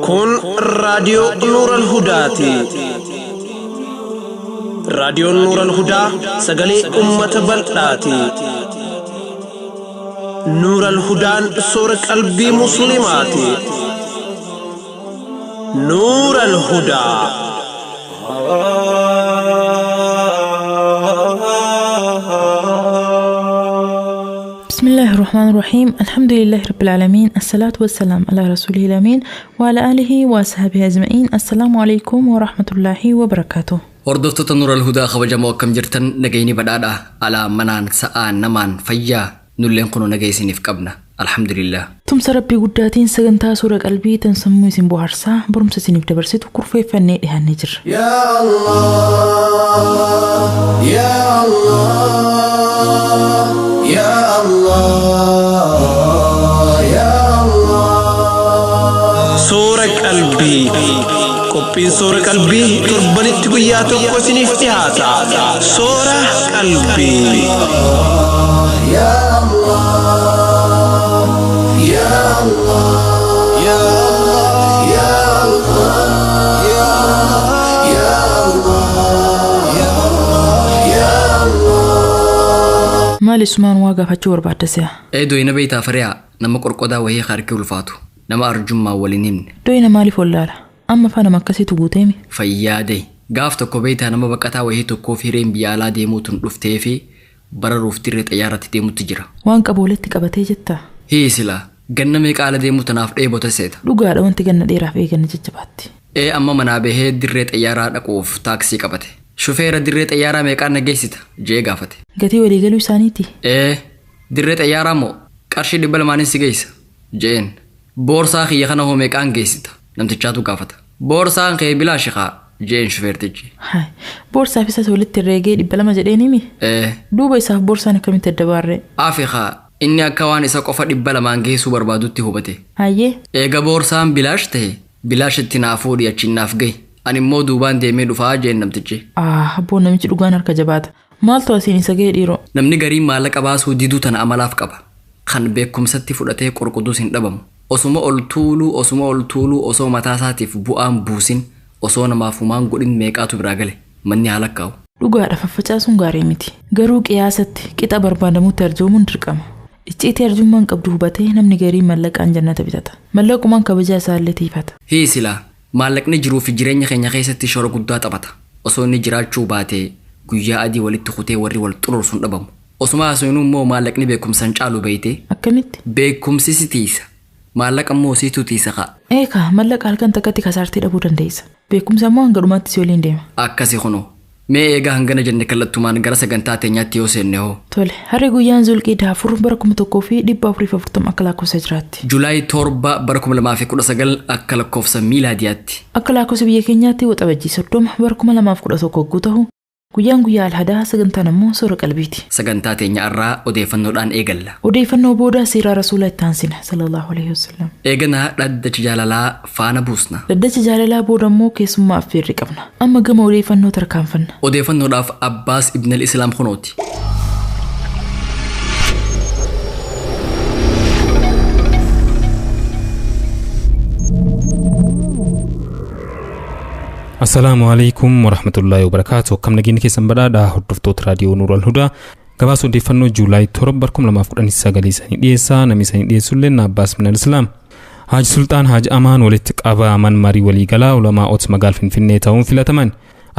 Kun raadiyoo Nuural Hudaati. Raadiyoon Nuural Hudaa sagalee uummata bal'aati. Nuural Hudaan soora qalbii Musliimaati. Nuural Hudaa. بسم الله الرحمن الرحيم، الحمد لله رب العالمين، الصلاة والسلام على رسوله الأمين وعلى آله وأصحابه أجمعين. السلام عليكم ورحمة الله وبركاته. Hordoftoota Nuural Hudaa kabajamoo, akkam jirtan? Nagayni badhaadha alaa manaan sa'aa namaan fayyaa nulleen kunoo nagaa isiniif qabna, alhamdulillah. Tumsa Rabbii guddaatiin sagantaa suura qalbii tan sammuu isin bohaarsaa barumsa isiniif dabarsitu kurfeeffannee dhiyaannee jirra. يا الله يا الله يا الله يا الله. Suura qalbii. Qophiin suura qalbii torbanitti guyyaa tokko isiniif dhiyaata. Suura qalbii. يا الله يا الله يا الله يا الله يا الله يا الله يا الله. Maali isumaan waa gaafachuu barbaadda si'a? Ee, doyna beeytaa fariyaa nama qorqodaa wayii harki ulfaatu, nama arjummaa waliin himne. Doyna maaliif wallaala? Amma afaan nama akkasiitu guuteemi. Fayyaade, gaaf tokko beeytaa nama baqataa wayii tokkoof hireen biyya alaa deemuutuun dhuftee fi bararuuf dirree xayyaarratti deemutti jira. Waan qabu walitti qabatee jettaa? Hii, silaa ganna meeqa ala deemuu tanaaf dheebota seeta. Dhugaadha, wanti ganna dheeraaf eeganne jajjabaatti. Ee, amma manaa bahee dirree xayyaaraa dhaquuf taaksii qabate. Shufeera, "Dirree xayyaaraa meeqaan na geessita?" jee gaafate. Gatii waliigaluu isaaniiti. Ee, "Dirree xayyaaraa moo qarshii 200n si geessa?" jeen. "Boorsaa kiyya kana hoo meeqaan geessita?" namtichaatu gaafata. "Boorsaan kee bilaashi kaa," jeen shufeertichi. Hai, boorsaaf isas walitti herreegee 200 jedheenimi? Ee. Duuba isaaf boorsaan akkamitti adda baarree? Afi kaa, inni akka waan isa qofa 200n geessuu barbaadutti hubate. Hayyee. "Eega boorsaan bilaash ta'e, bilaash itti naa fuudhi, achiin naaf gahi. Ani immoo duubaan deemee dhufaa," jeen namtichi. Ah, abboon namichi dhugaan harka jabaata. Maaltu asiin isa ga'e dhiiroo? Namni gariin maallaqa baasuu diduu tana amalaaf qaba. Kan beekumsatti fudhatee qorquduus hin dhabamu. Osuma ol tuuluu, osuma ol tuuluu, osoo mataa isaatiif bu'aan buusin, osoo namaaf humaan godhin meeqaatu biraa gale. Manni haala kaa'u. Dhugaadha, faffacaasuun gaarii miti. Garuu qiyaasatti qixa barbaadamutti arjoomuun dirqama. Icciitii arjummaan qabdu hubatee namni gariin mallaqaan jannata bitata. Mallaqumaan kabajaa isaallee tiifata. Hii silaa, maallaqni jiruu fi jireenya keenya keessatti shoora guddaa taphata. Osoo inni jiraachuu baatee guyyaa adii walitti kutee warri wal xurursu hin dhabamu. Osuma haasofnu immoo maallaqni beekumsaan caalu beeyte. Akkamitti? Beekumsi si tiisa. Maallaqa immoo siitu tiisa kaa. Eekaa, mallaqa halkan takkatti kasaartee dhabuu dandeessa. Beekumsa immoo hanga dhumaatti si waliin deema. Akkasi kunoo. Mee eegaa hangana jenne, kallattumaan gara sagantaa teenyaatti yoo seenne hoo? Tole, harri guyyaan Zulqiidaa 4 bara 1440 akka lakkoofsa jiraatti. Julaay 7 bara 2019 akka lakkoofsa miilaadiyaatti. Akka lakkoofsa biyya keenyaatti Waxabajjii 30 bara 2011 hogguu ta'u, guyyaan guyyaa Alhadaa, sagantaan immoo soora qalbiiti. Sagantaa teenya irraa odeeffannoodhaan eegalla. Odeeffannoo booda siiraa rasuula itti aansina, sallallahu alaihi wasallam. Eeganaa dhaddacha jaalalaa faana buusna. Dhaddacha jaalalaa booda immoo keessummaa affeerri qabna. Amma gama odeeffannoo tarkaanfanna. Odeeffannoodhaaf Abbaas Ibn al-Islaam kunooti. Assalaamu alaikum warahmatullaahi wabarakaatu. Akkam nageenyi keessan badhaadha, hordoftoota raadiyoo Nuural Hudaa? Gabaasa odeeffannoo Juulaay 7 bara 2019 isaanii dhiyeessaa, namni isaanii dhiyeessullee Abbaas Minal Islaam. Haaji Sultaan Haaji Amaan walitti qabaman marii waliigalaa ulamaa'ota magaal Finfinnee ta'uun filataman.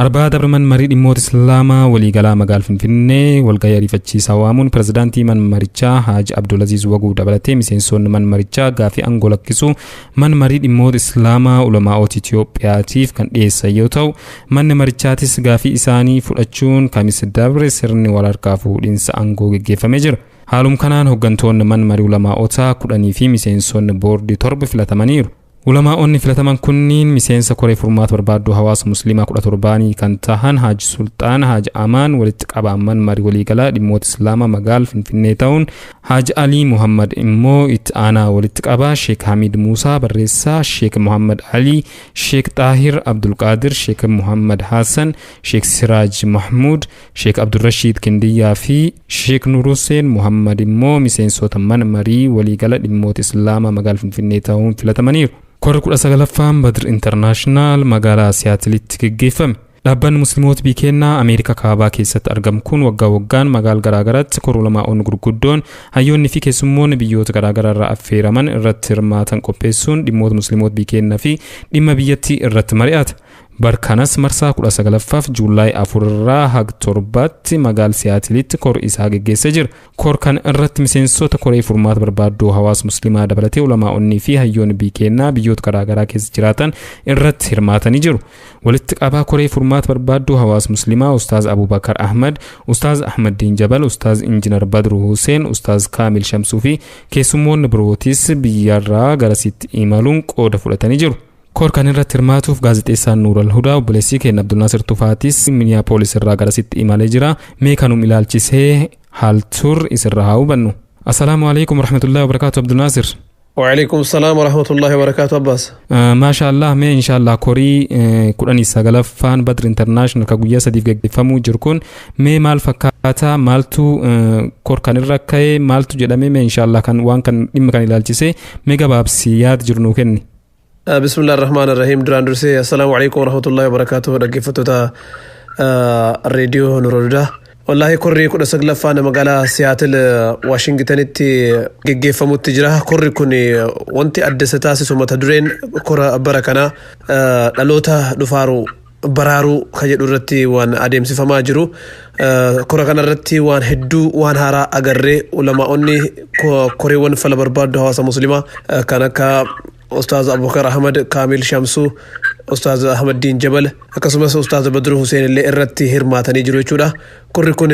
Arbaa dabraman marii dhimmoota Islaamaa waliigalaa magaal Finfinnee walgahii ariifachiisaa waamuun pirezidaantii man marichaa Haaji Abdulaziz Waguu dabalatee miseensonni man marichaa gaafii aangoo lakkisuu man marii dhimmoota Islaamaa ulamaa'ota Itoophiyaatiif kan dhiyeessan yoo ta'u, manni marichaatis gaafii isaanii fudhachuun Kamisa dabre sirni wal harkaa fuudhinsa aangoo geggeeffamee jira. Haalum kanaan hooggantoonni man marii ulamaa'otaa 10 fi miseensonni boordii 7 filatamaniiru. Ulamaa'onni filataman kunniin miseensa koree furmaata barbaadduu hawaasa musliimaa 17 kan tahan Haaji Sulxaan Haaji Amaan walitti qabaaman marii waliigalaa dhimmoota Islaamaa magaala Finfinnee ta'uun, Haaji Alii Muhammad immoo itti aanaa walitti qabaa, Sheek Hamid Muusaa barreessaa, Sheek Muhammad Alii, Sheek Xaahir Abdulqaadir, Sheek Muhammad Hassan, Sheek Siraaj Mahmuud, Sheek Abdurrashiid Kindiyyaa fi Sheek Nurusseen Muhammad immoo miseensota mana marii waliigala dhimmoota Islaamaa magaala Finfinnee ta'uun filatamaniiru. Korri 19ffaan Badr International magaalaa Siyaatilitti geggeeffame. Dhaabbanni Musliimoota Biikennaa Ameerikaa Kaabaa keessatti argamu kun waggaa waggaan magaala garaagaraatti kora ulamaa'onni gurguddoon, hayyoonni fi keessummoonni biyyoota garaagaraa irraa affeeraman irratti hirmaatan qopheessuun dhimmoota Musliimoota Biikennaa fi dhimma biyyattii irratti mari'ata. Barkanas marsaa 19ffaaf Juulaay 4 irraa haga 7tti magaala Siyaatilitti kor isaa geggeessee jira. Kor kan irratti miseensota koree furmaata barbaadduu hawaasa musliimaa dabalatee ulamaa'onnii fi hayyoonni biikennaa biyyoota garaagaraa keessa jiraatan irratti hirmaatanii jiru. Walitti qabaa koree furmaata barbaadduu hawaasa musliimaa Ustaaz Abubakar Ahmad, Ustaaz Ahmad Diin Jabal, Ustaaz Injinar Badru Hussein, Ustaaz Kaamil Shamsuu fi keessummoonni birootis biyyarraa garasitti imaluun qooda fudhatanii jiru. Kor kan irratti hirmaatuuf gaazexeessaan Nuural Hudaa obboleessi keenya Abdulnaasir Tufaatis Miniyaapolis irraa garasitti imalee jira. Mee kanum ilaalchisee haal tur isirraa haa hubannu. Assalaamu alaikum warahmatullahi wabarakaatu Abdulnaasir. وعليكم السلام ورحمة الله وبركاته عباس. Maasha Allah, mee insha Allah korii 19ffaan Badr International ka guyyaa sadiif geggeeffamuu jiru kun mee maal fakkaata, maaltu kor kan irra ka'e, maaltu jedhame, mee insha Allah kan waan kan dhimma kan ilaalchisee mee gabaabsi yaada jiru nuu kenni. بسم الله الرحمن الرحيم. دران درسي السلام عليكم ورحمة الله وبركاته. dhaggeeffattoota reediyoo Nuurul Wallaahi korri 19ffaan magaalaa Siyaatil Waashingitanitti geggeeffamutti jira. Korri kun wanti adda isa taasisu mata dureen kora bara kanaa dhaloota dhufaaru baraaruu kan jedhu irratti waan adeemsifamaa jiru. Kora kanarratti waan hedduu waan haaraa agarree, ulamaa'onni koreewwan fala barbaaddu hawaasa musliimaa kan akka Ustaaz Abubakar Ahmad, Kaamil Shamsuu, Ustaaz Ahmad Diin Jabal akkasumas Ustaaz Badru Hussein illee irratti hirmaatanii jiru jechuudha. Korri kun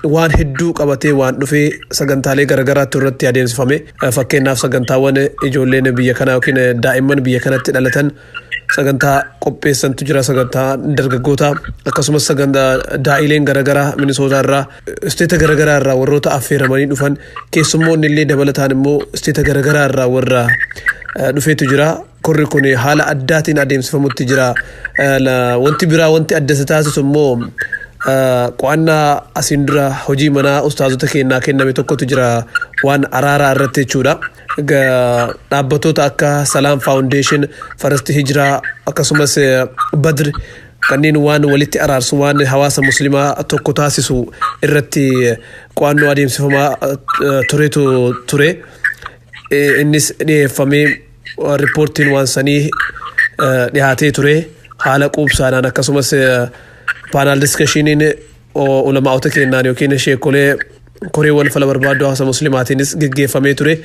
waan hedduu qabatee waan dhufee sagantaalee garaagaraatti irratti adeemsifame. Fakkeenyaaf sagantaawwan ijoolleen biyya kanaa yookiin daa'imman biyya kanatti dhalatan sagantaa qopheessantu jira, sagantaa dargaggoota akkasumas sagantaa daa'ileen garaagaraa Minisootaa irraa, isteeta garaagaraa irraa warroota affeeramanii dhufan, keessummoonni illee dabalataan immoo isteeta garaagaraa irraa warra dhufeetu jira. Korri kun haala addaatiin adeemsifamutti jira. Wanti biraa wanti adda isa taasisu immoo qo'annaa asiin dura hojii manaa ustaazota kennaa kenname tokkotu jira waan araaraa irratti jechuudha. Dhaabbatoota akka Salaam Foundation, Farasti Hijiraa akkasumas Badr kanneen waan walitti araarsu, waan hawaasa musliimaa tokko taasisu irratti qo'annoo adeemsifamaa turetu ture. Innis dhiyeeffamee riippoortiin waan sanii dhiyaatee ture haala quubsaadhaan, akkasumas panel discussioniin ulamaa'ota kennaan yookiin sheekolee koreewwan fala barbaaddu hawaasa musliimaatiinis geggeeffamee ture,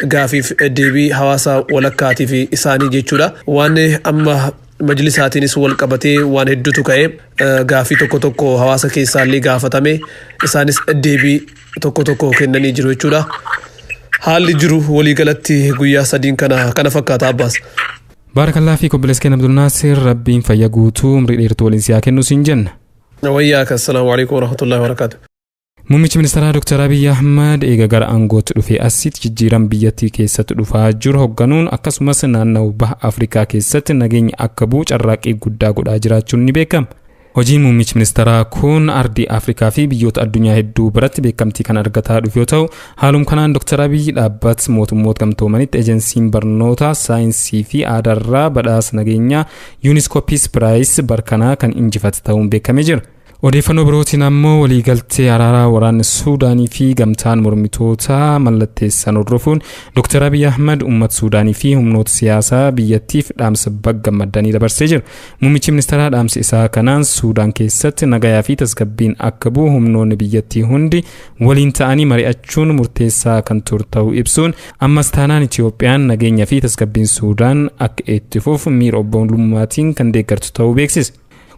gaafiif deebii hawaasa walakkaatii fi isaanii jechuudha. Waan amma majlisaatiinis wal qabatee waan hedduutu ka'e, gaafii tokko tokko hawaasa keessaallee gaafatame, isaanis deebii tokko tokko kennanii jiru jechuudha. Haalli jiru waliigalatti guyyaa sadiin kana fakkaata Abbaas. Baarakallaa fi obboleessa keenya Abdulnaasir, Rabbiin fayya guutuu umrii dheertuu waliin siyaa kennu siin jenna. Wayyaaka, assalaamu alaikum warahmatullahi wabarakaatu. Muummichi ministeeraa Dr. Abiy Ahmad eega gara aangootti dhufee asitti jijjiiran biyyattii keessatti dhufaa jiru hoogganuun akkasumas naannawaa baha Afrikaa keessatti nageenya akka bu'u carraaqqii guddaa godhaa jiraachuun ni beekama. Hojiin muummichi ministeeraa kun ardii Afrikaa fi biyyoota addunyaa hedduu biratti beekamtii kan argataa dhufe yoo ta'u, haaluma kanaan Dr. Abiy dhaabbata mootummoota gamtoomanitti ejensiin barnoota saayinsii fi aadaarraa badhaasa nageenyaa UNESCO Peace Prize barkanaa kan injifate ta'uun beekamee jira. Odeeffannoo birootiin ammoo waliigaltee araaraa waraanni Suudaanii fi gamtaan mormitootaa mallatteessan hordofuun Dr. Abiy Ahmad uummata Suudaanii fi humnoota siyaasaa biyyattiif dhaamsa baga gammaddanii dabarsee jira. Muummichi ministeeraa dhaamsa isaa kanaan Suudaan keessatti nagayaa fi tasgabbiin akka bu'u humnoonni biyyattii hundi waliin ta'anii mari'achuun murteessaa kan ture ta'uu ibsuun, ammas taanaan Itiyoophiyaan nageenya fi tasgabbiin Suudaan akka itti fufu miira obbolummaatiin kan deeggartu ta'uu beeksise.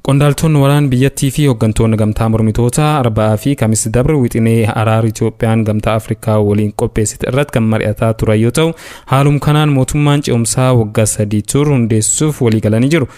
Qondaaltonni waraana biyyattii fi hooggantoonni gamtaa mormitootaa Arba'aa fi Kamis dabre wixinee araara Itoophiyaan gamtaa Afrikaa waliin qopheessite irratti kan mari'ataa turan yoo ta'u, haaluma kanaan mootummaan ce'umsaa waggaa 3 turu hundeessuuf waliigalanii jiru.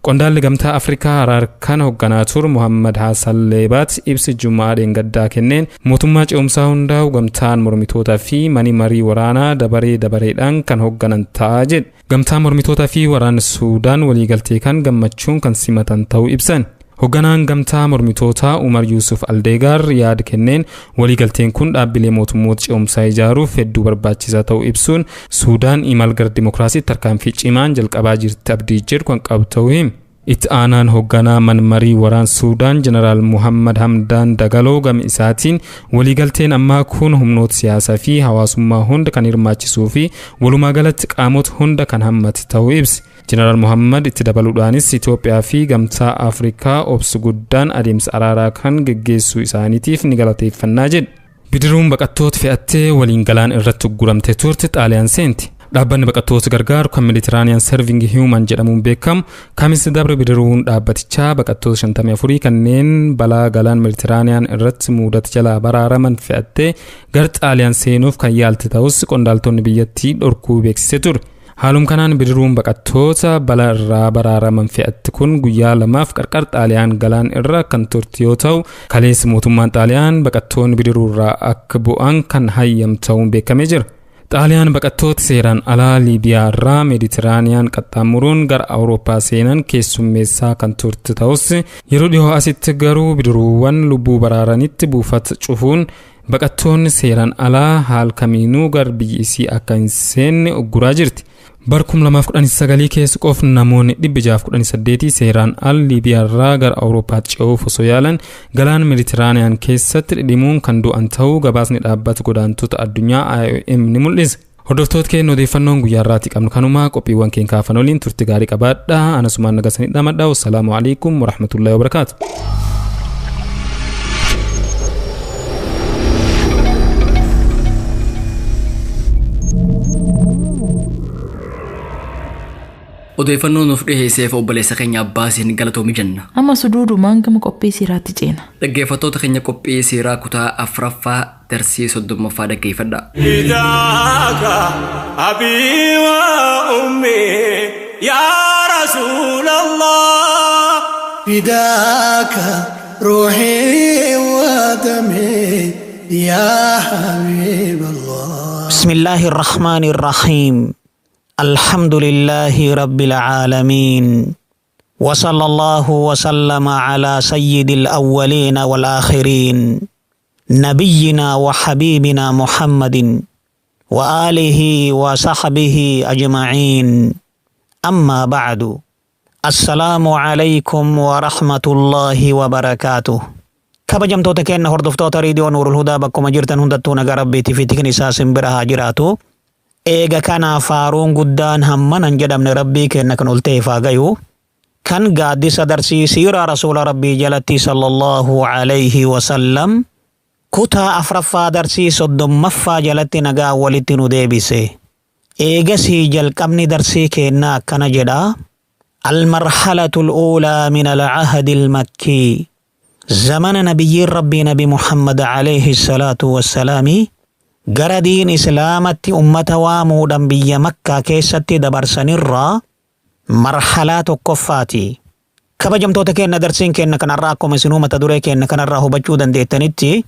Qondaalli gamtaa Afrikaa araara kana hoogganaa ture Muhammad Hassan Leebaat ibsi Jumaa dheengaddaa kenneen mootummaa ce'umsaa hundaa'u gamtaan mormitootaa fi mani marii waraanaa dabaree dabareedhaan kan hoogganan ta'a jedhe. Gamtaan mormitootaa fi waraanni Suudaan waliigaltee kan gammachuun kan simatan ta'uu ibsan. Hoogganaan gamtaa mormitootaa Umar Yuusuf Aldeegaar yaada kenneen waliigalteen kun dhaabbilee mootummoota ce'umsaa ijaaruuf hedduu barbaachisaa ta'uu ibsuun Suudaan imala gara dimokiraasiitti tarkaanfii cimaan jalqabaa jirti abdii jedhu kan qabu ta'uu hime. Itti aanaan hoogganaa manmarii waraan Suudaan Jeneraal Muhammad Hamdaan Dagaloo gama isaatiin waliigalteen ammaa kun humnoota siyaasaa fi hawaasummaa hunda kan hirmaachisuu fi walumaa galatti qaamota hunda kan hammate ta'uu ibse. Jeneraal Muhammad itti dabaluudhaanis Itoophiyaa fi gamtaa Afrikaa obsa guddaan adeemsa araaraa kan geggeessuu isaaniitiif ni galateeffannaa jedhe. Bidiruun baqattoota fe'attee waliin galaan irratti ugguramte turte Xaaliyaan seenti. Dhaabbanni baqattoota gargaaru kan Mediterranean Serving Human jedhamuun beekamu Kamis dabre bidiruun dhaabbatichaa baqattoota 54 kanneen balaa galaan Mediterranean irratti mudate jalaa baraaraman fe'attee gara Xaaliyaan seenuuf kan yaalte ta'us qondaaltonni biyyattii dhorkuu beeksisee ture. Haaluma kanaan bidiruun baqattoota balaa irraa baraaraman fe'atte kun guyyaa lamaaf qarqara Xaaliyaan galaan irra kan turte yoo ta'u, kaleessa mootummaan Xaaliyaan baqattoonni bidiruu irraa akka bu'an kan hayyam ta'uun beekamee jira. Xaaliyaan baqattoota seeraan alaa Liibiyaa irraa Meeditiraaniyaan qaxxaamuruun gara Awurooppaa seenan keessummeessaa kan turte ta'us yeroo dhiyoo asitti garuu bidiruuwwan lubbuu baraaranitti buufata cufuun baqattoonni seeraan alaa haal kamiinuu gara biyya isii akka hin seenne ugguraa jirti. Bara 2019 keessa qofa namoonni 618 seeraan al Liibiyaa irraa gara Awurooppaatti ce'uuf osoo yaalan galaana Meeditiraaniyaan keessatti dhidhimuun kan du'an ta'uu gabaasni dhaabbata godaantota addunyaa IOM ni mul'isa. Hordoftoota keenya odeeffannoon guyyaa irraatti qabnu kanuma qophiiwwan keenya kaafan waliin turte gaarii qabaadha. Anasumaan nagasanii dhamadha. Wassalaamu alaikum warahmatullahi wabarakaatu. Odeeffannoo nuuf dhiheesseef obboleessa keenya Abbaasiin galatoomi jenna. Amma suduudumaan gama qophii seeraatti ceena. Dhaggeeffattoota keenya qophii seeraa kutaa afuraffaa darsii 30ffaa dhaggeeffadha. فداك أبي وأمي يا رسول الله فداك روحي ودمي يا حبيب الله. بسم الله الرحمن الرحيم. الحمد لله رب العالمين، وصلى الله وسلم على سيد الأولين والآخرين، نبينا وحبيبنا محمد وآله وصحبه أجمعين. أما بعد، السلام عليكم ورحمة الله وبركاته. Kabajamtoota keenya hordoftoota Raadiyoo Nuurul Hudaa bakkuma jirtan hundattuu nagaa Rabbiitii fi tikni isaa simbira haa jiraatu. Eega kanaaf faaruun guddaan hamman hin jedhamne Rabbii keenya kan ol ta'eef haa gayu. Kan gaaddisa darsii siiraa rasuula Rabbii jalatti sallallahu alayhi wasallam kutaa afraffaa darsii 30ffaa jalatti nagaa walitti nu deebise. Eegasii jalqabni darsii keenyaa akkana jedha. المرحلة الأولى من العهد المكي، زمن نبي ربي نبي محمد عليه الصلاة والسلام gara diin islaamatti ummata waamuudhaan biyya Makkaa keessatti dabarsanirraa marhalaa tokkoffaati. Kabajamtoota keenya darsiin keenya kanarraa akkuma isinuu mata duree keenya kanarraa hubachuu dandeettanitti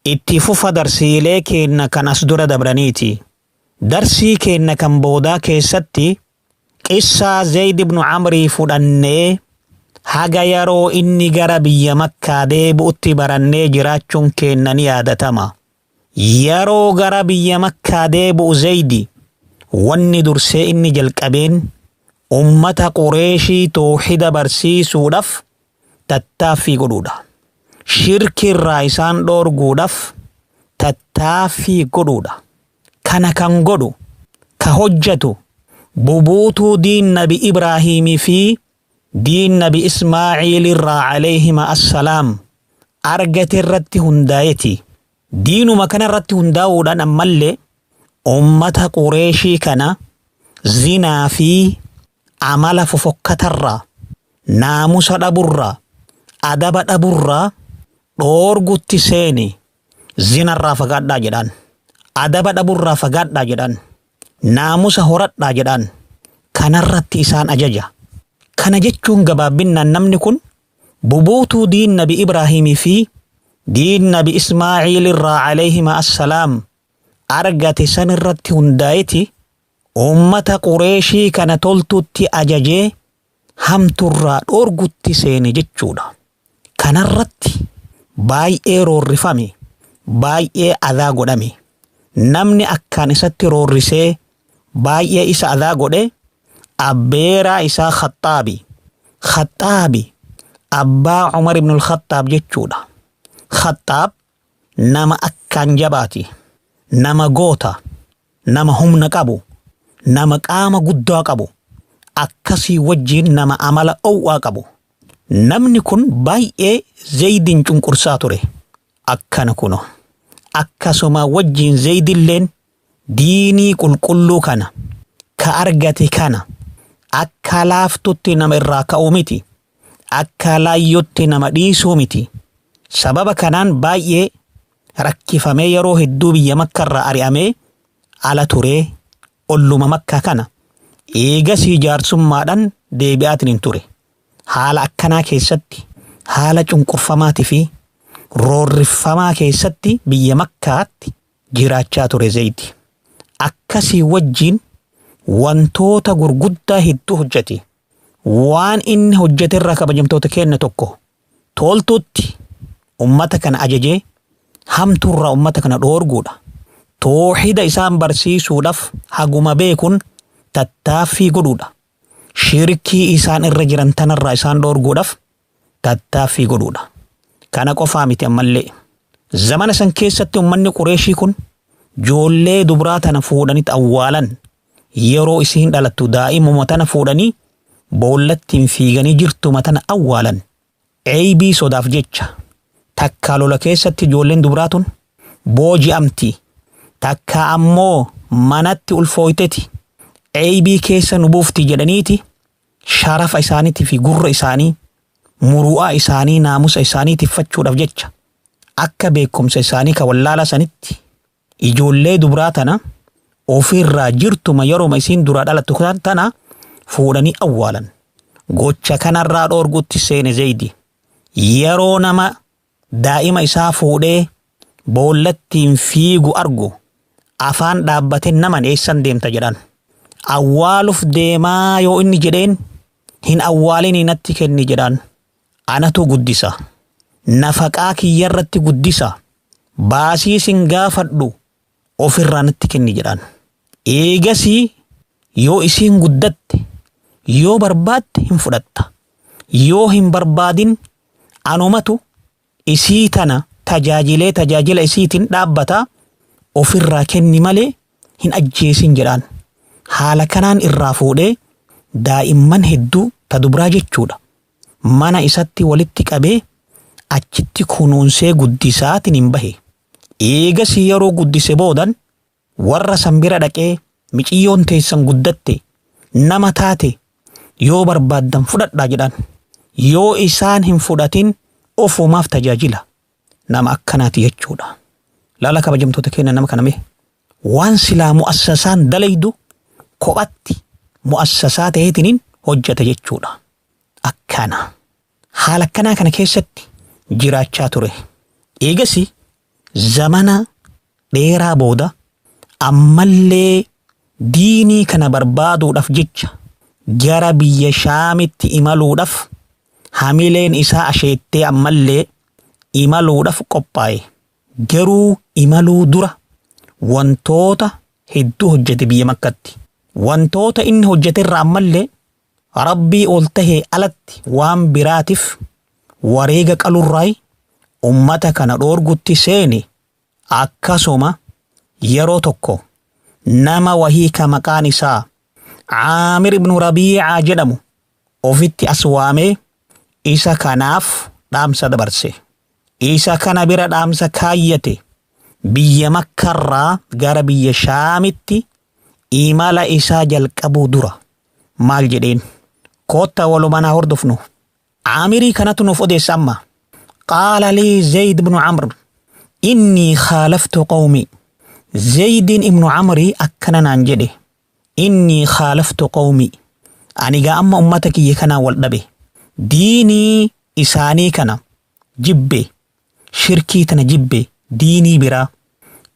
itti fufa darsiilee keenya kan as dura dabraniiti. Darsii keenya kan boodaa keessatti qissaa Zayd ibnu Amrii fudhannee haga yeroo inni gara biyya Makkaa deebi'utti barannee jiraachuun keenya ni yaadatama. Yeroo gara biyya Makkaa deebi'u Zaydi wanni dursee inni jalqabeen ummata Qureeshii toohida barsiisuudhaaf tattaaffii godhuudha. Shirki irraa isaan dhoorguudhaaf tattaaffii godhuudha. Kana kan godhu, ka hojjetu, bubuutuu diin Nabi Ibraahiimii fi diin Nabi Ismaaciil irraa alayhima assalaam argate irratti hundaa'eeti. Diinuma kana irratti hundaa'uudhaan ammallee ummata Qureeshii kana zinaa fi amala fofokkatarraa Naamusa dhaburraa, adaba dhaburraa dhoorgutti seene. Zinarraa fagaadhaa jedhaan. Adaba dhaburraa fagaadhaa jedhaan. Naamusa horadhaa jedhaan. Kanarratti isaan ajaja. Kana jechuun gabaabbinnaan namni kun bubuutuu diin Nabi Ibraahimii fi diin Nabi Ismaaciil irraa alayhima assalaam argate san irratti hundaa'eti uummata Qureeshii kana toltutti ajajee hamturraa dhoorgutti seene jechuudha. Kanarratti baay'ee roorrifame, baay'ee adaa godhame. Namni akkaan isatti roorrisee baay'ee isa adaa godhe abbeeraa isaa Khaxaabi. Khaxaabi abbaa Umar ibn al-Khaxaab jechuudha. Khaxaab nama akkaan jabaati. Nama goota, nama humna qabu, nama qaama guddaa qabu, akkasii wajjin nama amala owwaa qabu. Namni kun baay'ee Zaydin cunqursaa ture. Akkana kuno. Akkasuma wajjin Zaydilleen diinii qulqulluu kana ka argate kana akka laaftutti nama irraa ka'uu miti. Akka laayyootti nama dhiisuu miti. Sababa kanaan baay'ee rakkifamee yeroo hedduu biyya makkarraa ari'amee ala turee olluma makkaa kana eegasii jaarsummaadhaan deebi'aatiin hin ture. Haala akkanaa keessatti haala cunqurfamaatii fi roorrifamaa keessatti biyya makkaatti jiraachaa ture Zayidi. Akkasii wajjin wantoota gurguddaa hedduu hojjete. Waan inni hojjete irraa kabajamtoota kenna tokko toltutti ummata kana ajajee hamtuurraa ummata kana dhoorguudha. Toohida isaan barsiisuudhaaf haguma beekuun tattaaffii godhuudha. Shirkii isaan irra jiran tanarraa isaan dhoorguudhaaf tattaaffii godhuudha. Kana qofaa miti ammallee. Zamana san keessatti uummanni Qureeshii kun joollee dubraa tana fuudhanitti awwaalan yeroo isiin dhalattu daa'imuma tana fuudhanii boollattiin fiiganii jirtuma tana awwaalan. Eeybii sodaaf jecha takkaa lola keessatti ijoolleen dubraa tun booji'amti. Takka ammoo manatti ulfooyteti. Eeybii keessa nu buufti jedhaniiti sharafa isaaniitii fi gurra isaanii muru'aa isaanii naamusa isaanii tiffachuudhaaf jecha akka beekumsa isaanii ka wallaala sanitti ijoollee dubraa tana ofirraa jirtuma yeroo isiin duraa dhalattu tana fuudhanii awwaalan. Gocha kanarraa dhoorgutti seene Zayidi. Yeroo nama daa'ima isaa fuudhee boollattiin fiigu argu afaan dhaabbatee naman eessan deemta jedhan. Awwaaluuf deemaa yoo inni jedheen hin awwaalini natti kenni jedhaan. Anatu guddisa. Nafaqaa kiyyarratti guddisa. Baasii sin gaafadhu ofirraa natti kenni jedhaan. Eegasii yoo isiin guddatte yoo barbaadde hin fudhatta. Yoo hin barbaadin anumatu isii tana tajaajilee tajaajila isiitiin dhaabbata ofirraa kenni malee hin ajjeesin jedhaan. Haala kanaan irraa fuudhee daa'imman hedduu ta dubraa jechuudha. Mana isatti walitti qabee achitti kunuunsee guddisaatiin hin bahe. Eegasii yeroo guddise boodan warra san bira dhaqee miciyyoon teessan guddatte nama taate yoo barbaaddan fudhadhaa jedhaan. Yoo isaan hin fudhatin ofumaaf tajaajila. Nama akkanaati jechuudha. Laala kabajamtoota keenya nama kana mee waan silaa mu'assasaan dalaydu kophatti mu'assasaa ta'eetiniin hojjeta jechuudha. Akkana. Haala akkanaa kana keessatti jiraachaa ture. Eegasi zamana dheeraa booda ammallee diinii kana barbaaduudhaaf jecha gara biyya Shaamitti imaluudhaaf hamileen isaa asheettee ammallee imaluudhaaf qophaa'e. Garuu imaluu dura wantoota hedduu hojjete biyya Makkatti. Wantoota inni hojjete irraa ammallee rabbii ol tahee alatti waan biraatiif wareega qalurraay ummata kana dhoorgutti seene akkasuma yeroo tokko nama wahii ka maqaan isaa Caamir ibnu Rabiicaa jedhamu ofitti as waamee isa kanaaf dhaamsa dabarse. Isa kana bira dhaamsa kaayyate biyya Makkarraa gara biyya Shaamitti imala isaa jalqabuu dura maal jedheen kotta walumanaa hordofnu. Caamirii kanatu nuuf odeessa amma. Qaala lii Zayd ibnu Camr innii khaalaftu qawmi. Zaydiin ibnu Camrii akkana naan jedhe. Innii khaalaftu qawmi. Ani gaa amma ummata kiyya kanaan wal dhabe. Diinii isaanii kana jibbe. Shirkii tana jibbe. Diinii biraa.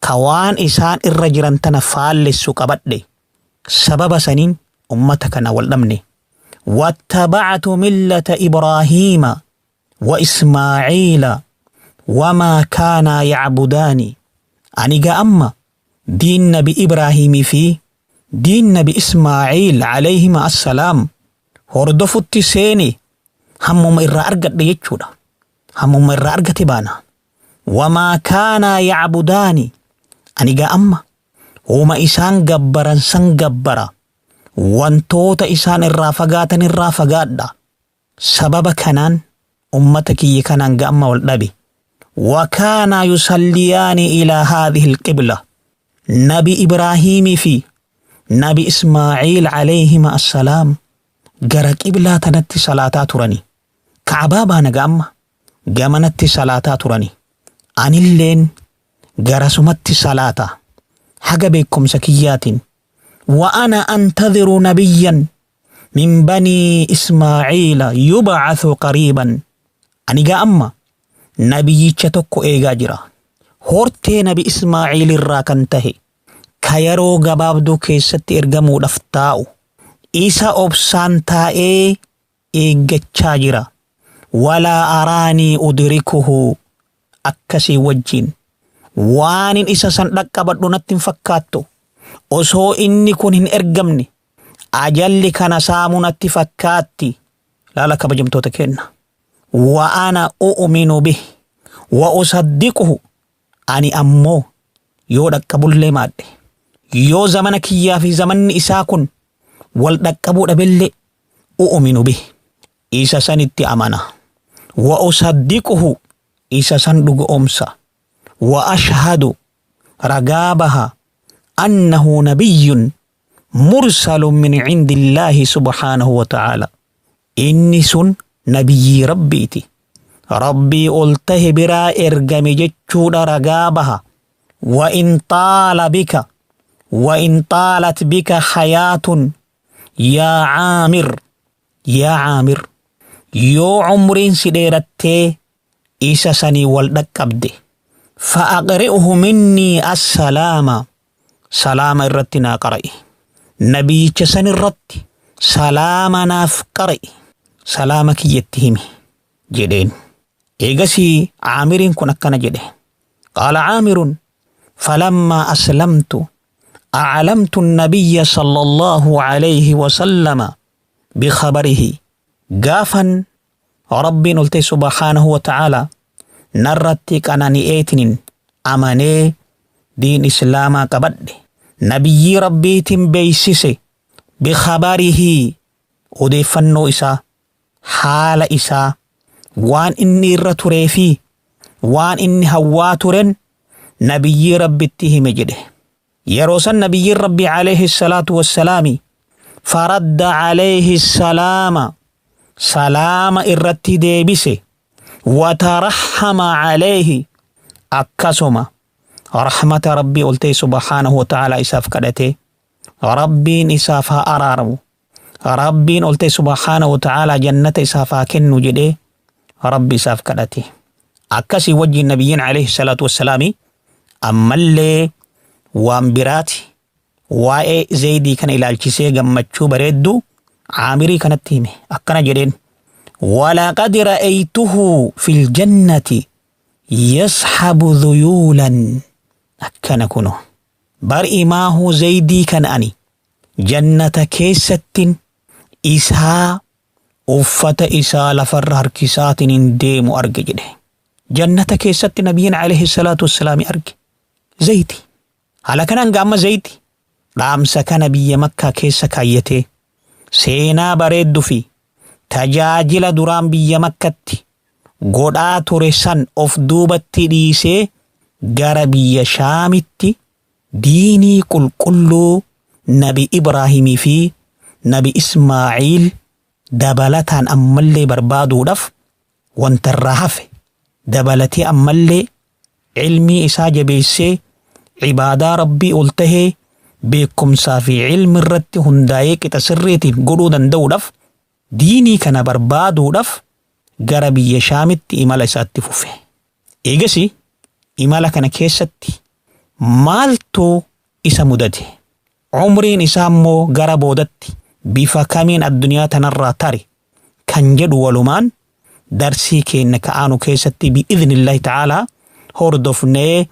Ka waan isaan irra jiran tana faallessu qabadhe. Sababa saniin ummata kana wal dhabne. واتبعت ملة إبراهيم وإسماعيل وما كانا يعبدان. أني أما دين نبي إبراهيم في دين نبي إسماعيل عليهما السلام هردفت سيني همم إرى أرقت ليجودا همم إرى أرقت بانا وما كانا يعبدان. أني أما وما إسان جبرا سن جبرا wantoota isaan irraa fagaatan irraa fagaadha. Sababa kanaan ummata kiyya kanaan ga'amma wal dhabe. Wakaanaa yusalliyaani ilaa haadhihi alqibla. Nabi Ibraahiimii fi Nabi Ismaaciil alayhima assalaam gara qiblaa tanatti salaataa turani. Kacbaa baana ga'amma gamanatti salaataa turani. Anilleen garasumatti salaata. Haga beekumsa kiyyaatiin. وأنا أنتظر نبيا من بني إسماعيل يبعث قريبا. أني جاء أما نبي تشتكو إيجا جرا هورتي نبي إسماعيل الراكنته كيرو غبابدو كيست إرغمو دفتاو إيسا أوبسان تاي إيجا جرا ولا أراني أدركه أكسي وجين وان إسا سندك بدو نتن فكاتو osoo inni kun hin ergamne ajalli kana saamuu natti fakkaatti. Laala kabajamtoota kenna. Wa ana u'minu bih wa usaddiquhu. Ani ammoo yoo dhaqqabullee maadhe yoo zamana kiyyaa fi zamanni isaa kun wal dhaqqabuu dhabellee u'minu bih isa sanitti amana. Wa usaddiquhu isa san dhugoomsa. Wa ashhadu ragaa baha أنه نبي مرسل من عند الله سبحانه وتعالى. إني سن نبي ربيتي ربي قلته برا إرقم جتشود رقابها. وإن طال بك وإن طالت بك حياة يا عامر يا عامر يو عمرين سديرتي إسا سني والدك أبدي فأقرئه مني السلام. Salaama irratti naa qara'i. Nabiyyicha san irratti salaama naaf qara'i. Salaama kiyyatti himi jedheen. Eegasii Caamiriin kun akkana jedhe. Qaala Caamirun falammaa aslamtu أعلمت النبي صلى الله عليه وسلم بخبره. قافا ربي نلتي سبحانه وتعالى نرتك أنا نئتن أماني دين إسلاما قبد نبي ربي بيسيسي بخبره odeeffannoo isaa haala isaa waan inni irra turee fi waan inni hawwaa turen nabiyyii rabbitti hime jedhe. Yeroo san nabiyyiin rabbi alayhi salaatu wassalaami faradda alayhi salaama salaama irratti deebise wataraxama alayhi akkasuma rahmata rabbii ol ta'e subhaanahu wa ta'aalaa isaaf kadhate rabbiin isaaf haa araaramu rabbiin ol ta'e subhaanahu wa ta'aalaa jannata isaaf haa kennu jedhee rabbi isaaf kadhate. Akkasii wajjin nabiyyiin alayhi salaatu wassalaami ammallee waan biraati waa'ee Zaydii kana ilaalchisee gammachuu bareeddu Caamirii kanatti hime akkana jedheen. ولقد رأيته في الجنة يسحب ذيولا أكن كنو برئ ما هو زيدي كان أني جنة كيست إسها uffata isaa lafarra harkisaatiin hin deemu arge jedhe. Jannata keessatti nabiyyiin alayhi salaatu wassalaami arge. Zayti. Haala kanaan gaama zayti. Dhaamsa kana biyya makkaa keessa kaayyatee seenaa bareedduu fi tajaajila duraan biyya makkatti godhaa ture san of duubatti dhiisee gara biyya shaamitti diinii qulqulluu nabi Ibraahimii fi nabi Ismaaciil Dabalataan ammallee barbaaduudhaaf wanta irraa hafe dabalatee ammallee cilmii isaa jabeessee cibaadaa rabbii ol tahee beekumsaa fi cilmi irratti hundaa'ee qixa sirriitiin godhuu danda'uudhaaf diinii kana barbaaduudhaaf gara biyya shaamitti imala isaatti fufe. Eegasi imala kana keessatti maaltu isa mudate? Umriin isaa immoo gara boodatti bifa kamiin addunyaa tanarraa tare kan jedhu walumaan darsii keenya ka'aanu keessatti bi'idhnillaahi ta'aalaa hordofnee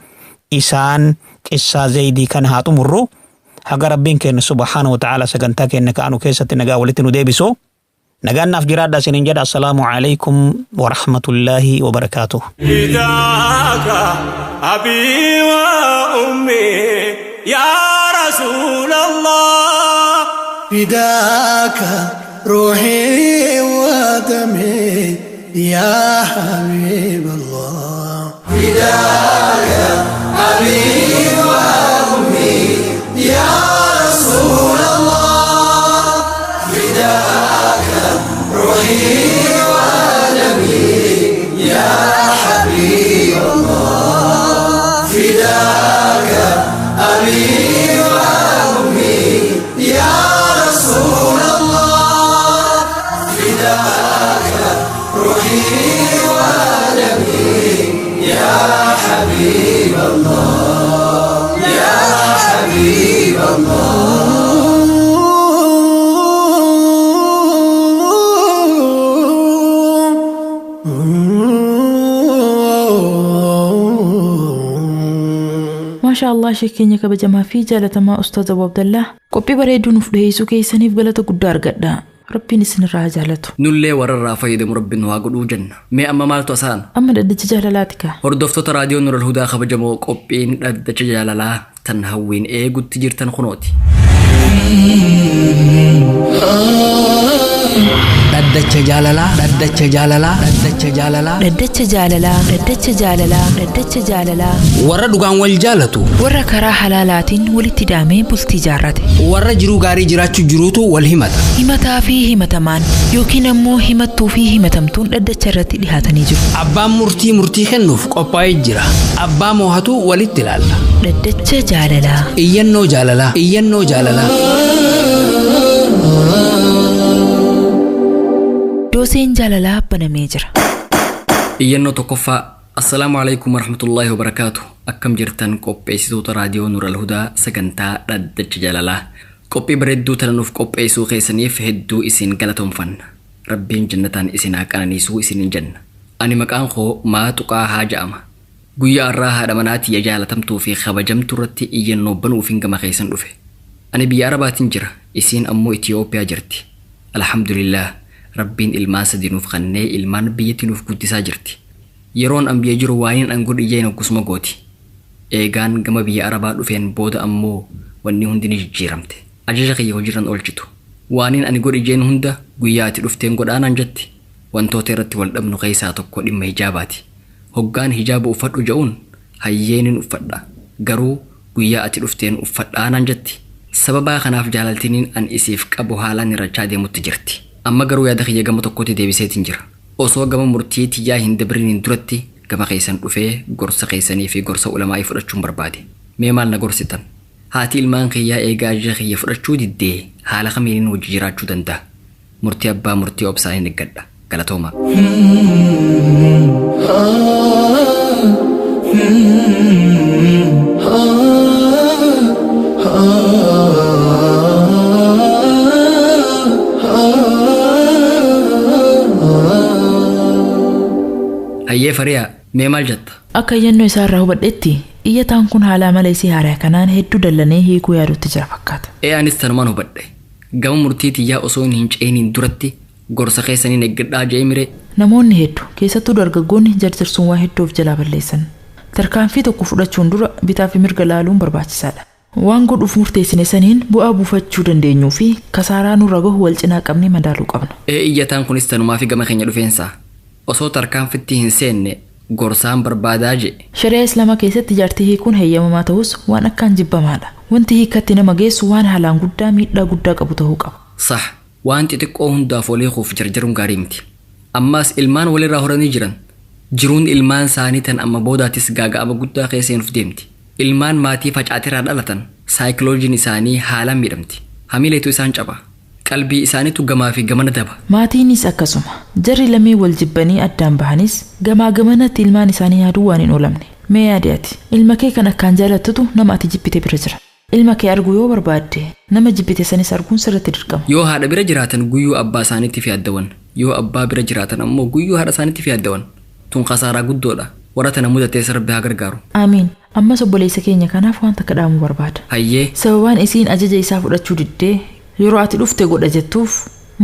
isaan qissaa zaydii kana haa xumurru. Haga rabbiin keenya subhaanahu wa ta'aalaa sagantaa keenya ka'aanu keessatti nagaa walitti nu deebisu. Nagaan naaf jiraadha isiniin jedha. Assalaamu alaikum wa rahmatullaahi wa barakaatuh. فداك أبي وأمي يا رسول الله فداك روحي ودمي يا حبيب الله Maashaa Allah sheek keenya kabajamaa fi jaalatamaa Ustaaz Abu Abdallaa qophii bareedduu nuuf dhiyeessuu keessaniif galata guddaa argadha. Rabbiin isinirraa haa jaalatu. Nullee warra irraa fayyadamu rabbiin nu haa godhuu jenna. Mee amma maaltu asaan? Amma dhaddacha jaalalaati kaa. Hordoftoota raadiyoo Nural Hudaa kabajamoo qophiin dhaddacha jaalalaa tan hawwiin eegutti jirtan kunooti. Dhaddacha jaalalaa. Dhaddacha jaalalaa. Dhaddacha jaalalaa. Dhaddacha jaalalaa. Dhaddacha jaalalaa. Dhaddacha jaalalaa. Warra dhugaan wal jaalatu. Warra karaa halaalaatiin walitti hidhamee bultii jaarrate. Warra jiruu gaarii jiraachuu jiruutu wal himata. Himataa fi himatamaan yookiin ammoo himattuu fi himatamtuun dhaddacha irratti dhihaatanii jiru. Abbaan murtii murtii kennuuf qophaa'ee jira. Abbaa moohatu walitti ilaalla. Dhaddacha jaalalaa. Iyyannoo jaalalaa. Iyyannoo jaalalaa. Dooseen jaalalaa banamee jira. Iyyannoo tokkoffaa. Assalaamu alaikum warahmatullaahi wabarakaatu. Akkam jirtan qopheessitoota raadiyoo Nural Hudaa sagantaa dhaddacha jaalalaa. Qophii bareedduu tana nuuf qopheessuu keessaniif hedduu isin galatoomfanna. Rabbiin jannataan isin haa qananiisuu isinin jenna. Ani maqaan koo Maaxuqaa haa ja'ama. Guyyaa har'aa haadha manaa tiyya jaalatamtuu fi kabajamtuu irratti iyyannoo banuufin gama keessan dhufe. Ani biyya Arabaatiin jira, isiin ammoo Itiyoophiyaa jirti. Alhamdulillah, Rabbiin ilmaan sadi nuuf kennee ilmaan biyyatti nuuf guddisaa jirti. Yeroon an biyya jiru waaniin an godhu iyyeen akkasuma gooti. Eegaan gama biyya Arabaa dhufeen booda ammoo wanni hundi ni jijjiiramte. Ajaja kiyya hojiirran oolchitu. Waaniin ani godhi jeen hunda guyyaa ati dhufteen godhaanaan jetti. Wantoota irratti wal dhabnu keessaa tokko dhimma hijaabaati. Hoggaan hijaaba uffadhu ja'uun hayyeenin uffadha. Garuu guyyaa ati dhufteen uffadhaanaan jetti. Sababaa kanaaf jaalaltiniin an isiif qabu haalaan irrachaa deemutti jirti. Amma garuu yaada kiyya gama tokkotti deebiseetiin jira. Osoo gama murtii tiyyaa hin dabriniin duratti gama keessan dhufee gorsa keessanii fi gorsa ulamaa'ii fudhachuun barbaade. Mee maal na gorsitan? Haati ilmaan kiyyaa eegaa ajaja kiyya fudhachuu diddee haala kamiinin wajji jiraachuu danda'a? Murtii abbaa murtii obsaan hin eeggadha. Galatooma. Hayyee Fariyaa, mee maal jetta? Akka iyyannoo isaa irraa hubadhetti iyyataan kun haala amala isii haaraa kanaan hedduu dallanee hiikuu yaadutti jira fakkaata. Ee anis tanumaan hubadhe. Gama murtii tiyyaa osoo hin ceeniin duratti gorsa keessaniin eeggadhaa je'e miree. Namoonni hedduu keessattuu dargaggoonni jarjarsuun waa hedduu of jalaa balleessan. Tarkaanfii tokko fudhachuun dura bitaa fi mirga laaluun barbaachisaadha. Waan godhuuf murteessine saniin bu'aa buufachuu dandeenyuu fi kasaaraa nurra gahu wal cinaa qabnee madaaluu qabna. Ee iyyataan kunis tanumaa fi gama keenya dhufeensa. Osoo tarkaanfitti hin seenne gorsaan barbaadaa je'e. Shari'aa Islaamaa keessatti jaartii hiikuun heeyyamamaa ta'us waan akkaan jibbamaadha. Wanti hiikatti nama geessu waan haalaan guddaa miidhaa guddaa qabu ta'uu qaba. Sah, Waan xixiqqoo hundaaf walii kuuf jarjaruun gaarii miti. Ammaas ilmaan walirraa horanii jiran. Jiruun ilmaan isaanii tan amma boodaatis gaaga'ama guddaa keessa seenuuf deemti. Ilmaan maatii facaatirraa dhalatan saayikiloojiin isaanii haalaan miidhamti. Hamileetu isaan caba. Qalbii isaaniitu gamaa fi gamana daba. Maatiinis akkasuma. Jarri lamee wal jibbanii addaan bahanis gamaa gamanatti ilmaan isaanii yaaduu waan hin oolamne. Mee yaadi ati ilma kee kan akkaan jaalattutu nama ati jibbite bira jira. Ilma kee arguu yoo barbaadde nama jibbite sanis arguun sirratti dirqama. Yoo haadha bira jiraatan guyyuu abbaa isaaniitti fi addawan. Yoo abbaa bira jiraatan ammoo guyyuu haadha isaaniitti fi addawan. Tun kasaaraa guddoodha. Warra tana mudatees Rabbi haa gargaaru. Aamiin. Ammas obboleessa keenya kanaaf waan takka dhaamuu barbaada. Hayyee. Sababaan isiin ajaja isaa fudhachuu diddee yeroo ati dhufte godha jettuuf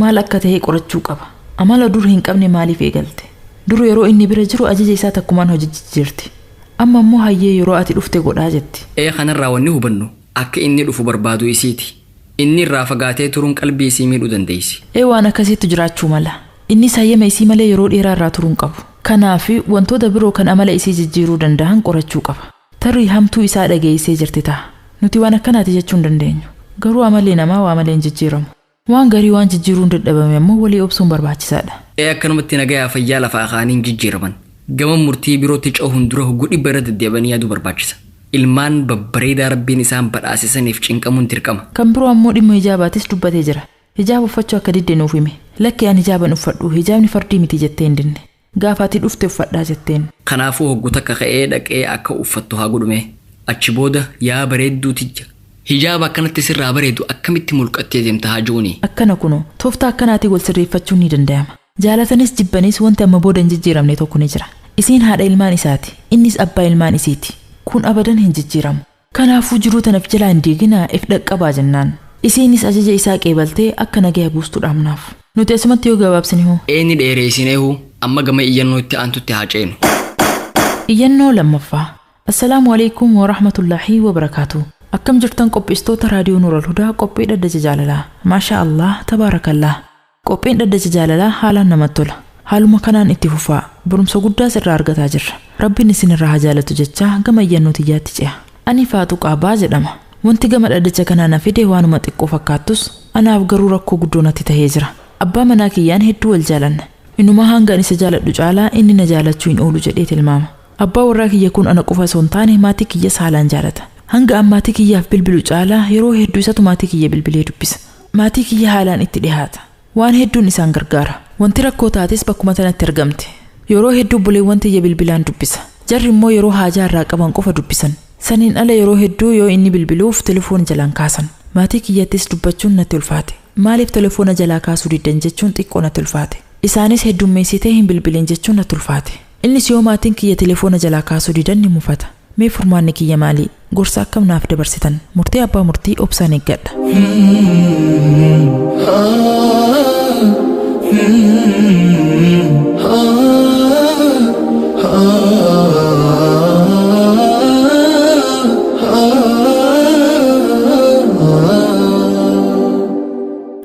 maal akka ta'e qorachuu qaba. Amala dur hin qabne maaliif eegalte? Dur yeroo inni bira jiru ajaja isaa takkumaan hojii jijjiirti. Amma immoo hayyee yeroo ati dhufte godhaa jetti. Ee kanarraa wanni hubannu akka inni dhufu barbaadu isiiti. Inni irraa fagaatee turuun qalbii isii miidhuu dandeessi. Ee waan akkasiitu jiraachuu mala. Innis hayyama isii malee yeroo dheeraa irraa turuu hin qabu. Kanaaf wantoota biroo kan amala isii jijjiiruu danda'an qorachuu qaba. Tarii hamtuu isaa dhageessee jirti ta'a. Nuti waan akkanaati jechuu hin dandeenyu. Garuu amalli namaa waa malee hin jijjiiramu. Waan garii waan jijjiiruun dadhabame ammoo walii obsuun barbaachisaadha. Ee akkanumatti nagayaa fayyaa lafaa kaaniin hin jijjiiraman. Gama murtii birootti cehuun dura hogguu dhibba irra deddeebi'anii yaaduu barbaachisa. Ilmaan babbareedaa rabbiin isaan badhaasisaniif cinqamuun dirqama. Kan biroo ammoo dhimma hijaabaatis dubbatee jira. Hijaaba uffachuu akka didde nuuf hime. Lakki ani hijaaban uffadhu hijaabni fardii miti jettee hin dinne. Gaafa ati dhufte uffadhaa jetteen. Kanaafuu hogguu takka ka'ee dhaqee akka uffattu haa godhume. Achi booda yaa bareedduu tijja. Hijaaba akkanatti sirraa bareedu akkamitti mulqattee deemta haa juuni. Akkana kunoo tooftaa akkanaatiin wal sirreeffachuun ni danda'ama. Jaalatanis jibbanis wanti amma booda hin jijjiiramne tokko ni jira. Isiin haadha ilmaan isaati. Innis abbaa ilmaan isiiti. Kun abadan hin jijjiiramu. Kanaafuu jiruu tanaaf jalaa hin diiginaa if dhaqqabaa jennaan. Isiinis ajaja isaa qeebaltee akka nagaya buustu dhaamnaaf. Nuti asumatti yoo gabaabsine hoo? Eenyi dheereessinee hoo amma gama iyyannoo itti aantutti haa ceenu. Iyyannoo lammaffaa. Assalaamu alaikum wa rahmatullaahi wa barakaatu. Akkam jirtan qopheessitoota raadiyoo Nuural Hudaa qophii dhaddacha jaalalaa. Maasha Allah tabaarakallah. Qophiin dhaddacha jaalalaa haalaan namatti tola. Haaluma kanaan itti fufaa. Barumsa guddaas irraa argataa jirra. Rabbiin isin irraa haa jaalatu jechaa gama iyyannoo tiyyaatti ce'a. Ani Faatu Qaabaa jedhama. Wanti gama dhaddacha kanaa na fide waanuma xiqqoo fakkaattus anaaf garuu rakkoo guddoo natti tahee jira. Abbaa manaa kiyyaan hedduu wal jaalanna. Inuma hanga ani isa jaaladhu caalaa inni na jaalachuu hin oolu jedhee tilmaama. Abbaa warraa kiyya kun ana qofa osoo hin taane maatii kiyyas haalaan jaalata. Hanga an maatii kiyyaaf bilbilu caalaa yeroo hedduu isatu maatii kiyya bilbilee dubbisa. Maatii kiyya haalaan itti dhihaata. Waan hedduun isaan gargaara. Wanti rakkoo taates bakkuma tanatti argamte. Yeroo hedduu obboleewwan tiyya bilbilaan dubbisa. Jarri immoo yeroo haajaa irraa qaban qofa dubbisan. Saniin ala yeroo hedduu yoo inni bilbiluuf telefoona jalaan kaasan. Maatii kiyyattis dubbachuun natti ulfaate. Maaliif telefoona jalaa kaasuu diddan jechuun xiqqoo natti ulfaate. Isaanis heddummeessitee hin bilbilin jechuun natti ulfaate. Innis yoo maatiin kiyya telefoona jalaa kaasuu didan ni mufata. Mee furmaanni kiyya maali? Gorsa akkam naaf dabarsitan? Murtii abbaa murtii obsaan eeggadha.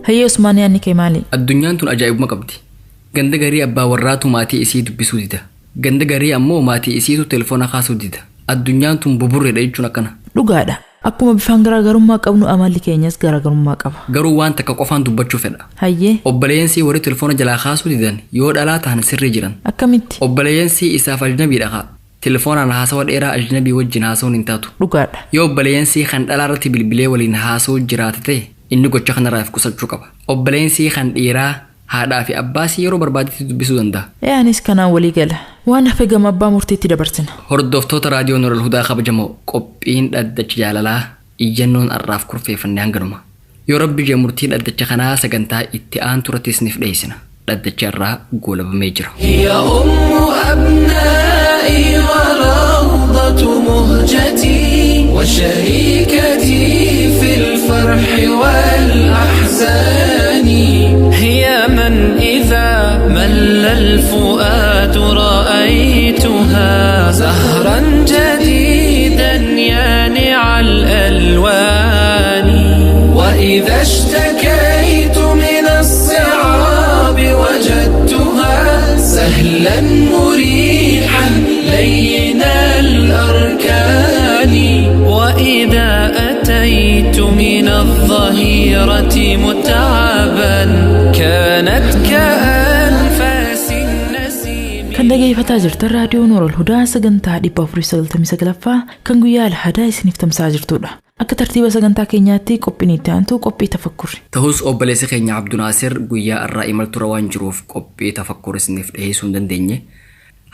Hayyee Usmaan yaadni kee maali? Addunyaan tun ajaa'ibuma qabdi. Ganda garii abbaa warraatu maatii isii dubbisuu dida. Ganda garii ammoo maatii isiitu telefoona kaasuu dida. Addunyaan tun buburreedha jechuun akkana. Dhugaadha. Akkuma bifaan garaagarummaa qabnu amalli keenyas garaagarummaa qaba. Garuu waan takka qofaan dubbachuu fedha. Hayyee. Obboleeyyansi warri telefoona jalaa kaasuu didan yoo dhalaa ta'an sirrii jiran. Akkamitti? Obboleeyyansi isaaf ajnabiidha kaa. Telefoonaan haasawa dheeraa ajnabii wajjin haasawuun hin taatu. Dhugaadha. Yoo obboleeyyansi kan dhalaa irratti bilbilee waliin haasawuu jiraate ta'e inni gocha kanarraa of qusachuu qaba. Obboleeyyansi kan dhiiraa haadhaa fi abbaasii yeroo barbaadetti dubbisuu danda'a. Ee anis kanaan walii gala. Waan hafe gama abbaa murtiitti dabarsina. Hordoftoota raadiyoo Nuural Hudaa kabajamoo qophiin dhaddacha jaalalaa iyyannoon har'aaf kurfeeffannee hanganuma. Yoo rabbi jee murtii dhaddacha kanaa sagantaa itti aantu irratti isiniif dhiyeessina. Dhaddacha irraa goolabamee jira. هي أم أبنائي وروضة مهجتي وشريكتي في الفرح والأحزان هي من إذا مل الفؤاد رأيتها زهرا جديدا يانع الألوان وإذا اشتكيت من الصعاب وجدتها سهلا مريحا لين الأركان وإذا أتيت من الظهير الظهيرة متعبا كانت كأنفاس النسيم. Kan dhageeffataa jirtan raadiyoo Nuurul Hudaa sagantaa 499ffaa kan guyyaa Alhadaa isiniif tamsa'aa jirtudha. Akka tartiiba sagantaa keenyaatti qophiin itti aantu qophii tafakkurri. Ta'us obboleessi keenya Abdunaasir guyyaa irraa imaltura waan jiruuf qophii tafakkur isiniif dhiyeessuu hin dandeenye.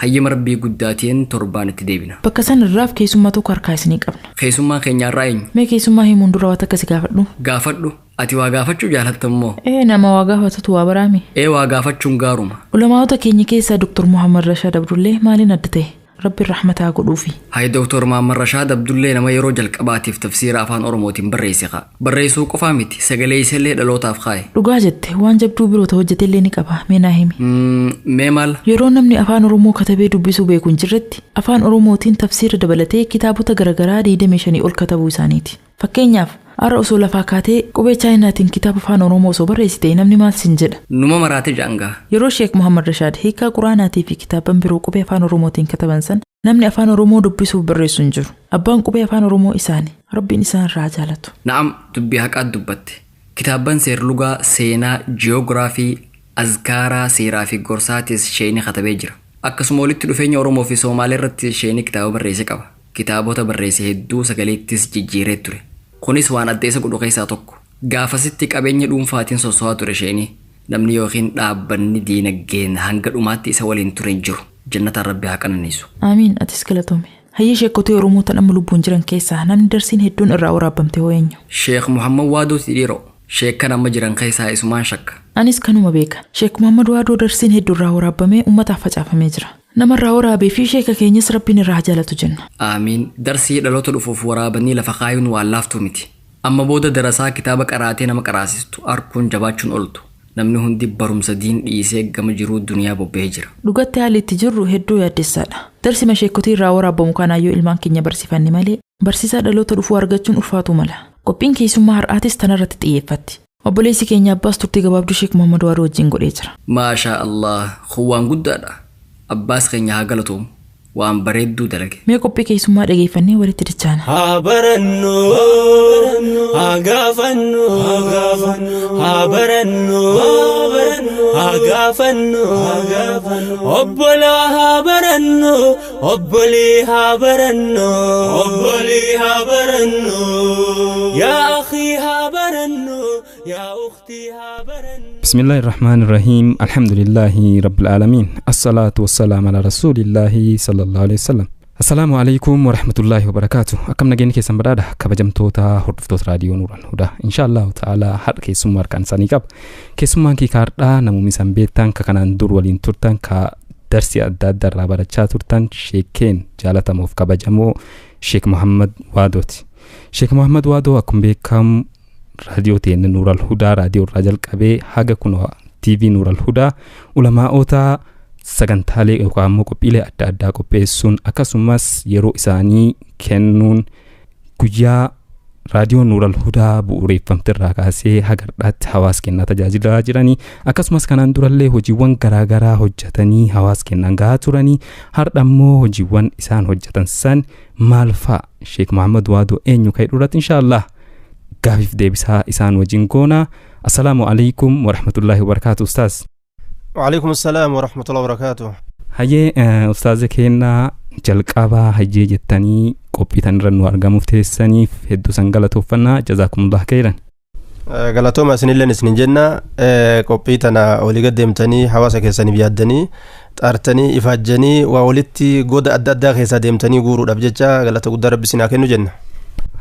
Hayyama Rabbii guddaatiin torbaan itti deebina. Bakka san irraaf keessummaa tokko harkaa isinii qabna. Keessummaa keenya irraa eenyu? Mee keessummaa himuun dura waan takka si gaafadhu. Gaafadhu. Ati waa gaafachuu jaalatta immoo? Ee, nama waa gaafatutu waa baraame. Ee, waa gaafachuun gaaruma. Ulamaa'ota keenya keessaa Dr. Muhammad Rashaad Abdullee maaliin adda ta'e? Rabbiin rahmataa godhuufi. Hayi Dr. Muhammad Rashaad Abdullee nama yeroo jalqabaatiif tafsiira afaan Oromootiin barreesse kaa. Barreessuu qofaa miti, sagalee isallee dhalootaaf kaaye. Dhugaa jette, waan jabduu biroota hojjetellee ni qaba. Mee naa himi. Mee maal? Yeroo namni afaan Oromoo katabee dubbisuu beeku hin jirretti afaan Oromootiin tafsiira dabalatee kitaabota garaagaraa 25 ol katabuu isaaniiti. Fakkeenyaaf har'a osoo lafaa kaatee qubee Chaayinaatiin kitaaba afaan Oromoo osoo barreessite namni maal siin jedha? Numa maraate jaangaa. Yeroo Sheek Muhammad Rashaad hiikaa Quraanaatii fi kitaaban biroo qubee afaan Oromootiin kataban san namni afaan Oromoo dubbisuuf barreessu hin jiru. Abbaan qubee afaan Oromoo isaani. Rabbiin isaan irraa jaalatu. Na'am, dubbii haqaa dubbatte. Kitaabban seerlugaa, seenaa, jiyoogiraafii, azkaaraa, seeraa fi gorsaatis sheeni katabee jira. Akkasuma walitti dhufeenya Oromoo fi Somaalee irratti sheeni kitaaba barreesse qaba. Kitaabota barreesse hedduu sagaleettis jijjiiree ture. Kunis waan adda isa godhu keessaa tokko. Gaafasitti qabeenya dhuunfaatiin sosso'aa ture sheeni. Namni yookiin dhaabbanni diinagdeen hanga dhumaatti isa waliin ture hin jiru. Jannataan Rabbi haa qananiisu. Aamiin, atis galatoome. Hayyee sheekotii Oromoo tan amma lubbuun jiran keessaa namni darsiin hedduun irraa waraabamte hoo eenyu? Sheek Muhammad Waadooti dhiiroo. Sheekkan amma jiran keessaa isumaan shakka. Anis kanuma beeka. Sheek Muhammad Waadoo darsiin hedduu irraa waraabamee uummataaf facaafamee jira. Namarraa waraabee fi sheeka keenyas Rabbiin irraa jaalatu jenna. Aamiin. Darsii dhaloota dhufuuf waraabanii lafa kaayuun waan laaftuu miti. Amma booda darasaa kitaaba qaraatee nama qaraasistu arkuun jabaachuun ooltu. Namni hundi barumsa diin dhiisee gama jiruu duniyaa bobba'ee jira. Dhugatti haalli itti jirru hedduu yaaddessaadha. Darsima sheekotii irraa waraabamu kanaayyuu ilmaan keenya barsiifanne malee barsiisaa dhaloota dhufuu argachuun ulfaatu mala. Qophiin keessummaa har'aatis tanarratti xiyyeeffatti. Obboleessi keenya Abbaas turtii gabaabduu Sheek Muhammad Waadoo wajjin godhee jira. Maashaa Allah, waan guddaadha. Abbaas keenya haa galatoomu. Waan bareedduu dalage. Mee qophii keessummaa dhageeffannee walitti dachaana. Haa barannu, haa gaafannu, haa barannu, haa gaafannu, obbolaa haa barannu, obbolii haa barannu, obbolii haa barannu, yaa akhii haa barannu, yaa ukhtii haa barannu. بسم الله الرحمن الرحيم. الحمد لله رب العالمين، الصلاة والسلام على رسول الله صلى الله عليه وسلم. السلام عليكم ورحمة الله وبركاته. أكم نجيني كيسان برادة كبجمتوتا هردفتوت راديو نور الهدى. إن شاء الله تعالى هر كيسوم كان ساني قب كيسوم كي كاردا نمومي سان بيتان ككنان دور ولين تورتان كا درسي أداد در رابرچا تورتان شيكين جالتا موف كبجمو شيخ محمد وادوتي. شيخ محمد وادو أكم بكم raadiyoo teenne Nuural Hudaa raadiyoo irraa jalqabee haga kunoo TV Nuural Hudaa ulamaa'ota sagantaalee yookaan immoo qophiilee adda addaa qopheessuun akkasumas yeroo isaanii kennuun guyyaa raadiyoo Nuural Hudaa bu'uureeffamte irraa kaasee haga har'aatti hawaasa kennaa tajaajilaa jiranii akkasumas kanaan durallee hojiiwwan garaagaraa hojjetanii hawaasa kennaan gahaa turanii har'a immoo hojiiwwan isaan hojjetan san maal fa'a Sheek Muhammad Waadoo eenyu ka'e duratti inshaallah gaafiif deebisaa isaan wajjin goona. Assalaamu alaikum warahmatullahi wabarakaatu ustaaz. وعليكم السلام ورحمة الله وبركاته. Hayyee ustaaza keenna jalqabaa hayyee jettanii qophii tanirra nu argamuuf teessaniif hedduu san galatooffanna. Jazaakumullah khairan. Galatooma isinilleen isinin jenna. Qophii tana olii gad deemtanii hawaasa keessaniif yaaddanii xaartanii ifaajjanii waa walitti goda adda addaa keessaa deemtanii guuruudhaaf jecha galata guddaa rabbi isinaa kennu jenna.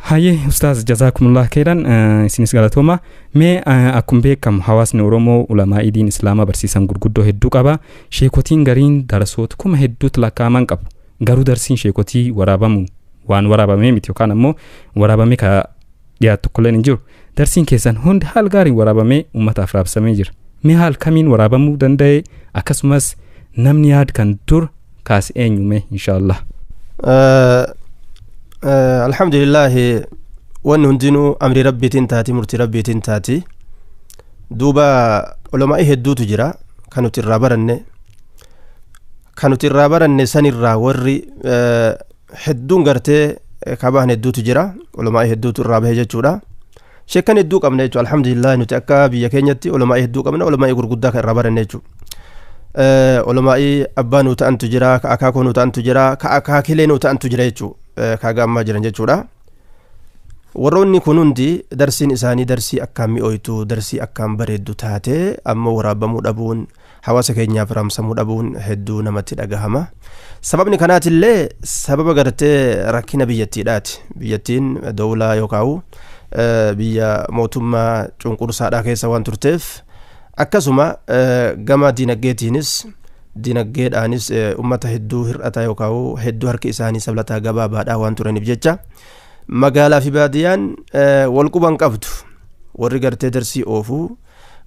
Hayyee ustaaz jazaakumullah khairan isinis galatooma. Mee akkuma beekamu hawaasni Oromoo ulamaa diin Islaamaa barsiisan gurguddoo hedduu qaba. Sheekotiin gariin darasoota kuma hedduutu lakkaa'aman qabu. Garuu darsiin sheekotii waraabamu waan waraabamee miti yookaan ammoo waraabamee ka dhiyaatu tokkolleen hin jiru. Darsiin keessan hundi haal gaariin waraabamee uummataaf raabsamee jira. Mee haal kamiin waraabamuu danda'e akkasumas namni yaad kan dur kaas eenyume inshaallah. Alhamdulillahi wanni hundinuu amri rabbiitiin taati murtii rabbiitiin taati. Duuba ulamaa'ii hedduutu jira kan nuti irraa baranne. Kan nuti irraa baranne sanirraa warri hedduun gartee kabahan hedduutu jira. Ulamaa'ii hedduutu irraa bahe jechuudha. Sheekkan hedduu qabna jechuudha. Alhamdulillah nuti akka biyya keenyatti ulamaa hedduu qabna, ulamaa gurguddaa kan irraa baranne jechuudha. Ulamaa'ii abbaa nuu ta'antu jira, ka akaakoo nuu ta'antu jira, ka akaakilee nuu ta'antu jira jechuudha. Ka gaammaa jiran jechuudha. Warroonni kun hundi darsiin isaanii darsii akkaan mi'ooytu, darsii akkaan bareeddu taate amma waraabamuu dhabuun hawaasa keenyaaf raamsamuu dhabuun hedduu namatti dhagahama. Sababni kanaatillee sababa gartee rakkina biyyattiidhaati. Biyyattiin dawlaa yookaan biyya mootummaa cunqursaadhaa keessa waan turteef akkasuma gama dinagdeetiinis dinagdeedhaanis ummata hedduu hir'ataa yookaan hedduu harki isaanii sablataa gabaabaadhaa waan turaniif jecha magaalaa fi baadiyyaan wal quban qabdu. Warri gartee darsii oofuu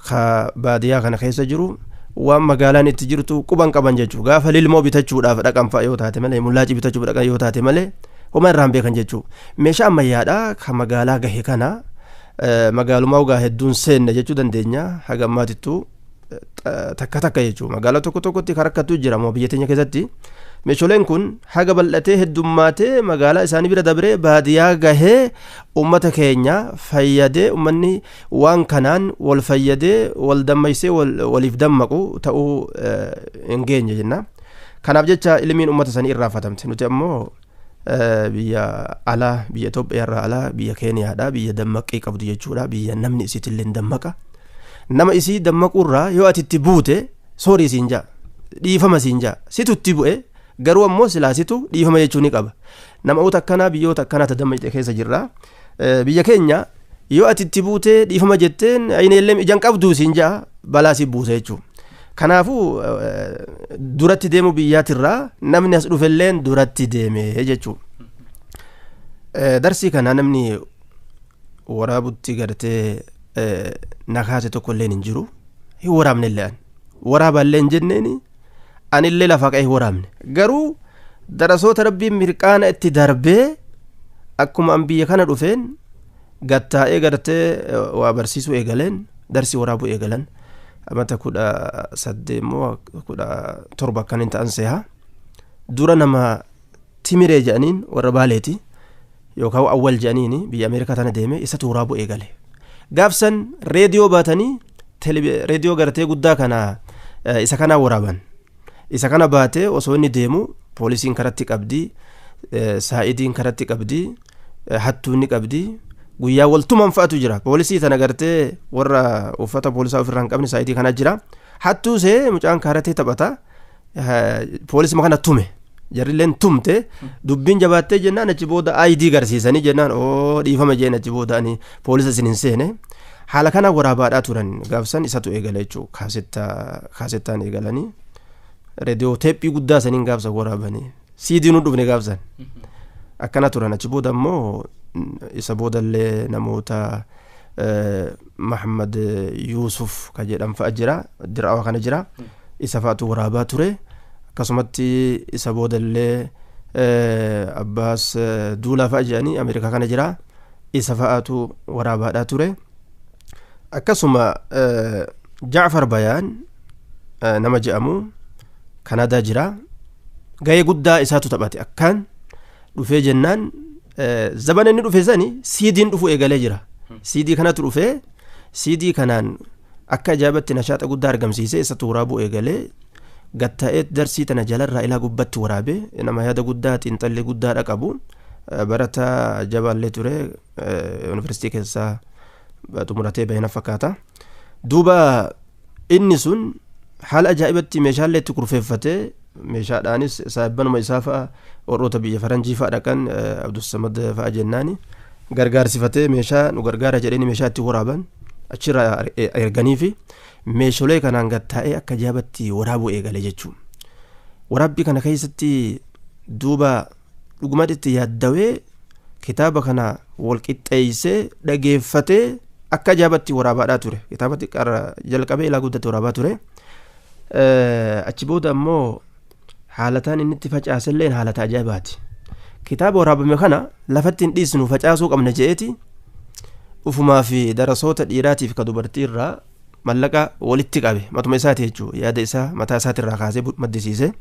ka baadiyyaa kana keessa jiru waan magaalaan itti jirtu quban qaban jechuudha. Gaafa lilmoo bitachuudhaaf dhaqan fa'a yoo taate malee, mullaacii bitachuuf dhaqan yoo taate malee homaa irraan beekan jechuudha. Meeshaa ammayyaadhaa ka magaalaa gahe kana magaalumaa ugaa hedduun seenne jechuu dandeenya. Haga ammaatittuu takka takka jechuudha. Magaalaa tokko tokkotti karakkattuu jira moo biyya teenya keessatti meeshaaleen kun haga bal'atee heddummaatee magaalaa isaanii bira dabree baadiyyaa gahee uummata keenya fayyadee uummanni waan kanaan wal fayyadee wal dammaysee waliif dammaqu ta'uu hin geenye jenna. Kanaaf jecha ilmiin uummata sanii irraanfatamte. Nuti ammoo biyya alaa, biyya Itoophiyaa irraa alaa, biyya Keeniyaadha, biyya dammaqii qabdu jechuudha. Biyya namni isiitillee dammaqa. Nama isii dammaquurraa yoo ati itti buute soorii siin ja'a, dhiifama siin ja'a, situ itti bu'e garuu ammoo silaa situ dhiifama jechuu ni qaba. Namoota akkanaa biyyoota akkanaa tadammaqxe keessa jirra. Biyya keenya yoo ati itti buute dhiifama jetteen ayinellee ijaan qabduu siin ja'a, balaa si buuse jechuudha. Kanaafuu duratti deemu biyyaatirraa namni as dhufelleen duratti deeme jechuudha. Darsii kana namni waraabutti gartee nakaase tokkolleen hin jiru. Hin waraabnellee ani. Waraabaallee hin jenneeni anillee lafaa ka'ee hin waraabne. Garuu darasoota rabbiin mirqaana itti darbee akkuma an biyya kana dhufeen gattaa'ee gartee waa barsiisuu eegaleen darsii waraabuu eegalan. Amata 18 moo 17 akkan hin ta'an seeha. Dura nama Timiree jedhaniin warra Baaleeti yookaan Awwal jedhaniin biyya Ameerikaa tana deeme isatu waraabuu eegale. Gaafsan reediyoo baatanii reediyoo gartee guddaa kana isa kanaa waraaban. Isa kana baatee osoo inni deemu poolisiin karatti qabdi, saa'idiin karatti qabdi, hattuun ni qabdi. Guyyaa waltumaan fa'atu jira. Poolisii tana gartee warra uffata poolisaa ofirraa hin qabne saayidii kana jira. Hattuu see mucaan kaaratee taphata. Poolisima kana tume. Jarrilleen tumte dubbiin jabaattee jennaan achi booda ID garsiisanii jennaan oo dhiifama jeen achi booda ani poolisa isin hin seene. Haala kana waraabaadhaa turan gaafsan isatu eegale jechuudha. Kaasettaan eegalanii reediyoo teephii guddaa saniin gaafsan waraabanii siidii nu dhufne gaafsan akkana turan. Achi booda ammoo isa boodallee namoota Mahammad Yuusuf ka jedhan fa'a jira, dir'awa kana jira, isa fa'atu waraabaa ture. Akkasumatti isa boodallee Abbaas Duulaa fa'a jedhanii Ameerikaa kana jira, isa fa'atu waraabaadhaa ture. Akkasuma Jaafar Bayaan nama jedhamu Kanaadaa jira, gahee guddaa isaatu taphate. Akkaan dhufee jennaan zabana inni dhufe sani siidiin dhufu eegalee jira. Siidii kanatu dhufee siidii kanaan akka ajaa'ibatti nashaaxa guddaa argamsiisee isatu waraabuu eegalee gatta'ee darsii tana jalarraa ilaa gubbatti waraabe. Nama yaada guddaa xiinxallee guddaadha qabu, barataa jabaallee ture, yuunivarsiitii keessaa xumuratee bahina fakkaata. Duuba inni sun haala ajaa'ibatti meeshaalee itti kurfeeffatee meeshaadhaanis saayibbanuma isaa fa'a warroota biyya faranjii fa'a dhaqan Abdussamad fa'a jennaani gargaarsifatee meeshaa nu gargaara jedhanii meeshaa itti waraaban achirraa erganii fi meeshaalee kanaan gattaa'ee akka ajaa'ibatti waraabuu eegale jechuudha. Waraabbii kana keessatti duuba dhugumatti itti yaaddawee kitaaba kana wal qixxeessee dhageeffatee akka ajaa'ibatti waraabaadhaa ture. Kitaaba xiqqaarra jalqabee ilaa guddatti waraabaa ture. Achi booda ammoo haalataan inni itti facaaselleen haalata ajaa'ibaati. Kitaaba waraabame kana lafatti hin dhiisnu facaasuu qabna je'eeti ufumaa fi darasoota dhiiraatiif ka dubartii irraa mallaqa walitti qabe matuma isaati jechuudha. Yaada isaa mataa isaatirraa kaasee maddisiise.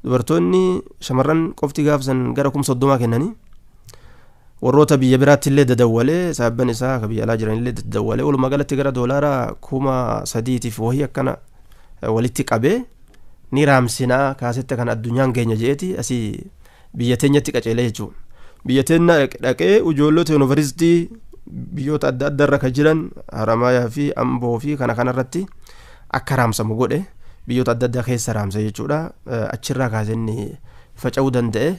Dubartoonni shamarran qofti gaafsan gara 30,000 kennanii Warroota biyya biraatti illee dadawwalee saabban isaa ka biyya alaa jiran illee dadawwalee walumaa galatti gara doolaara 3000 wahii akkana walitti qabee ni raamsinaa kaasetta kan addunyaan keenya je'eeti asii biyya teenyatti qaceelee jechuudha. Biyya teenya dhaqee ijoollota yuunivarsiitii biyyoota adda addaa irra kan jiran Haramaayaa fi Amboo fi kana kanarratti akka raamsamu godhe biyyoota adda addaa keessa raamsa jechuudha. Achirraa kaasee faca'uu danda'e.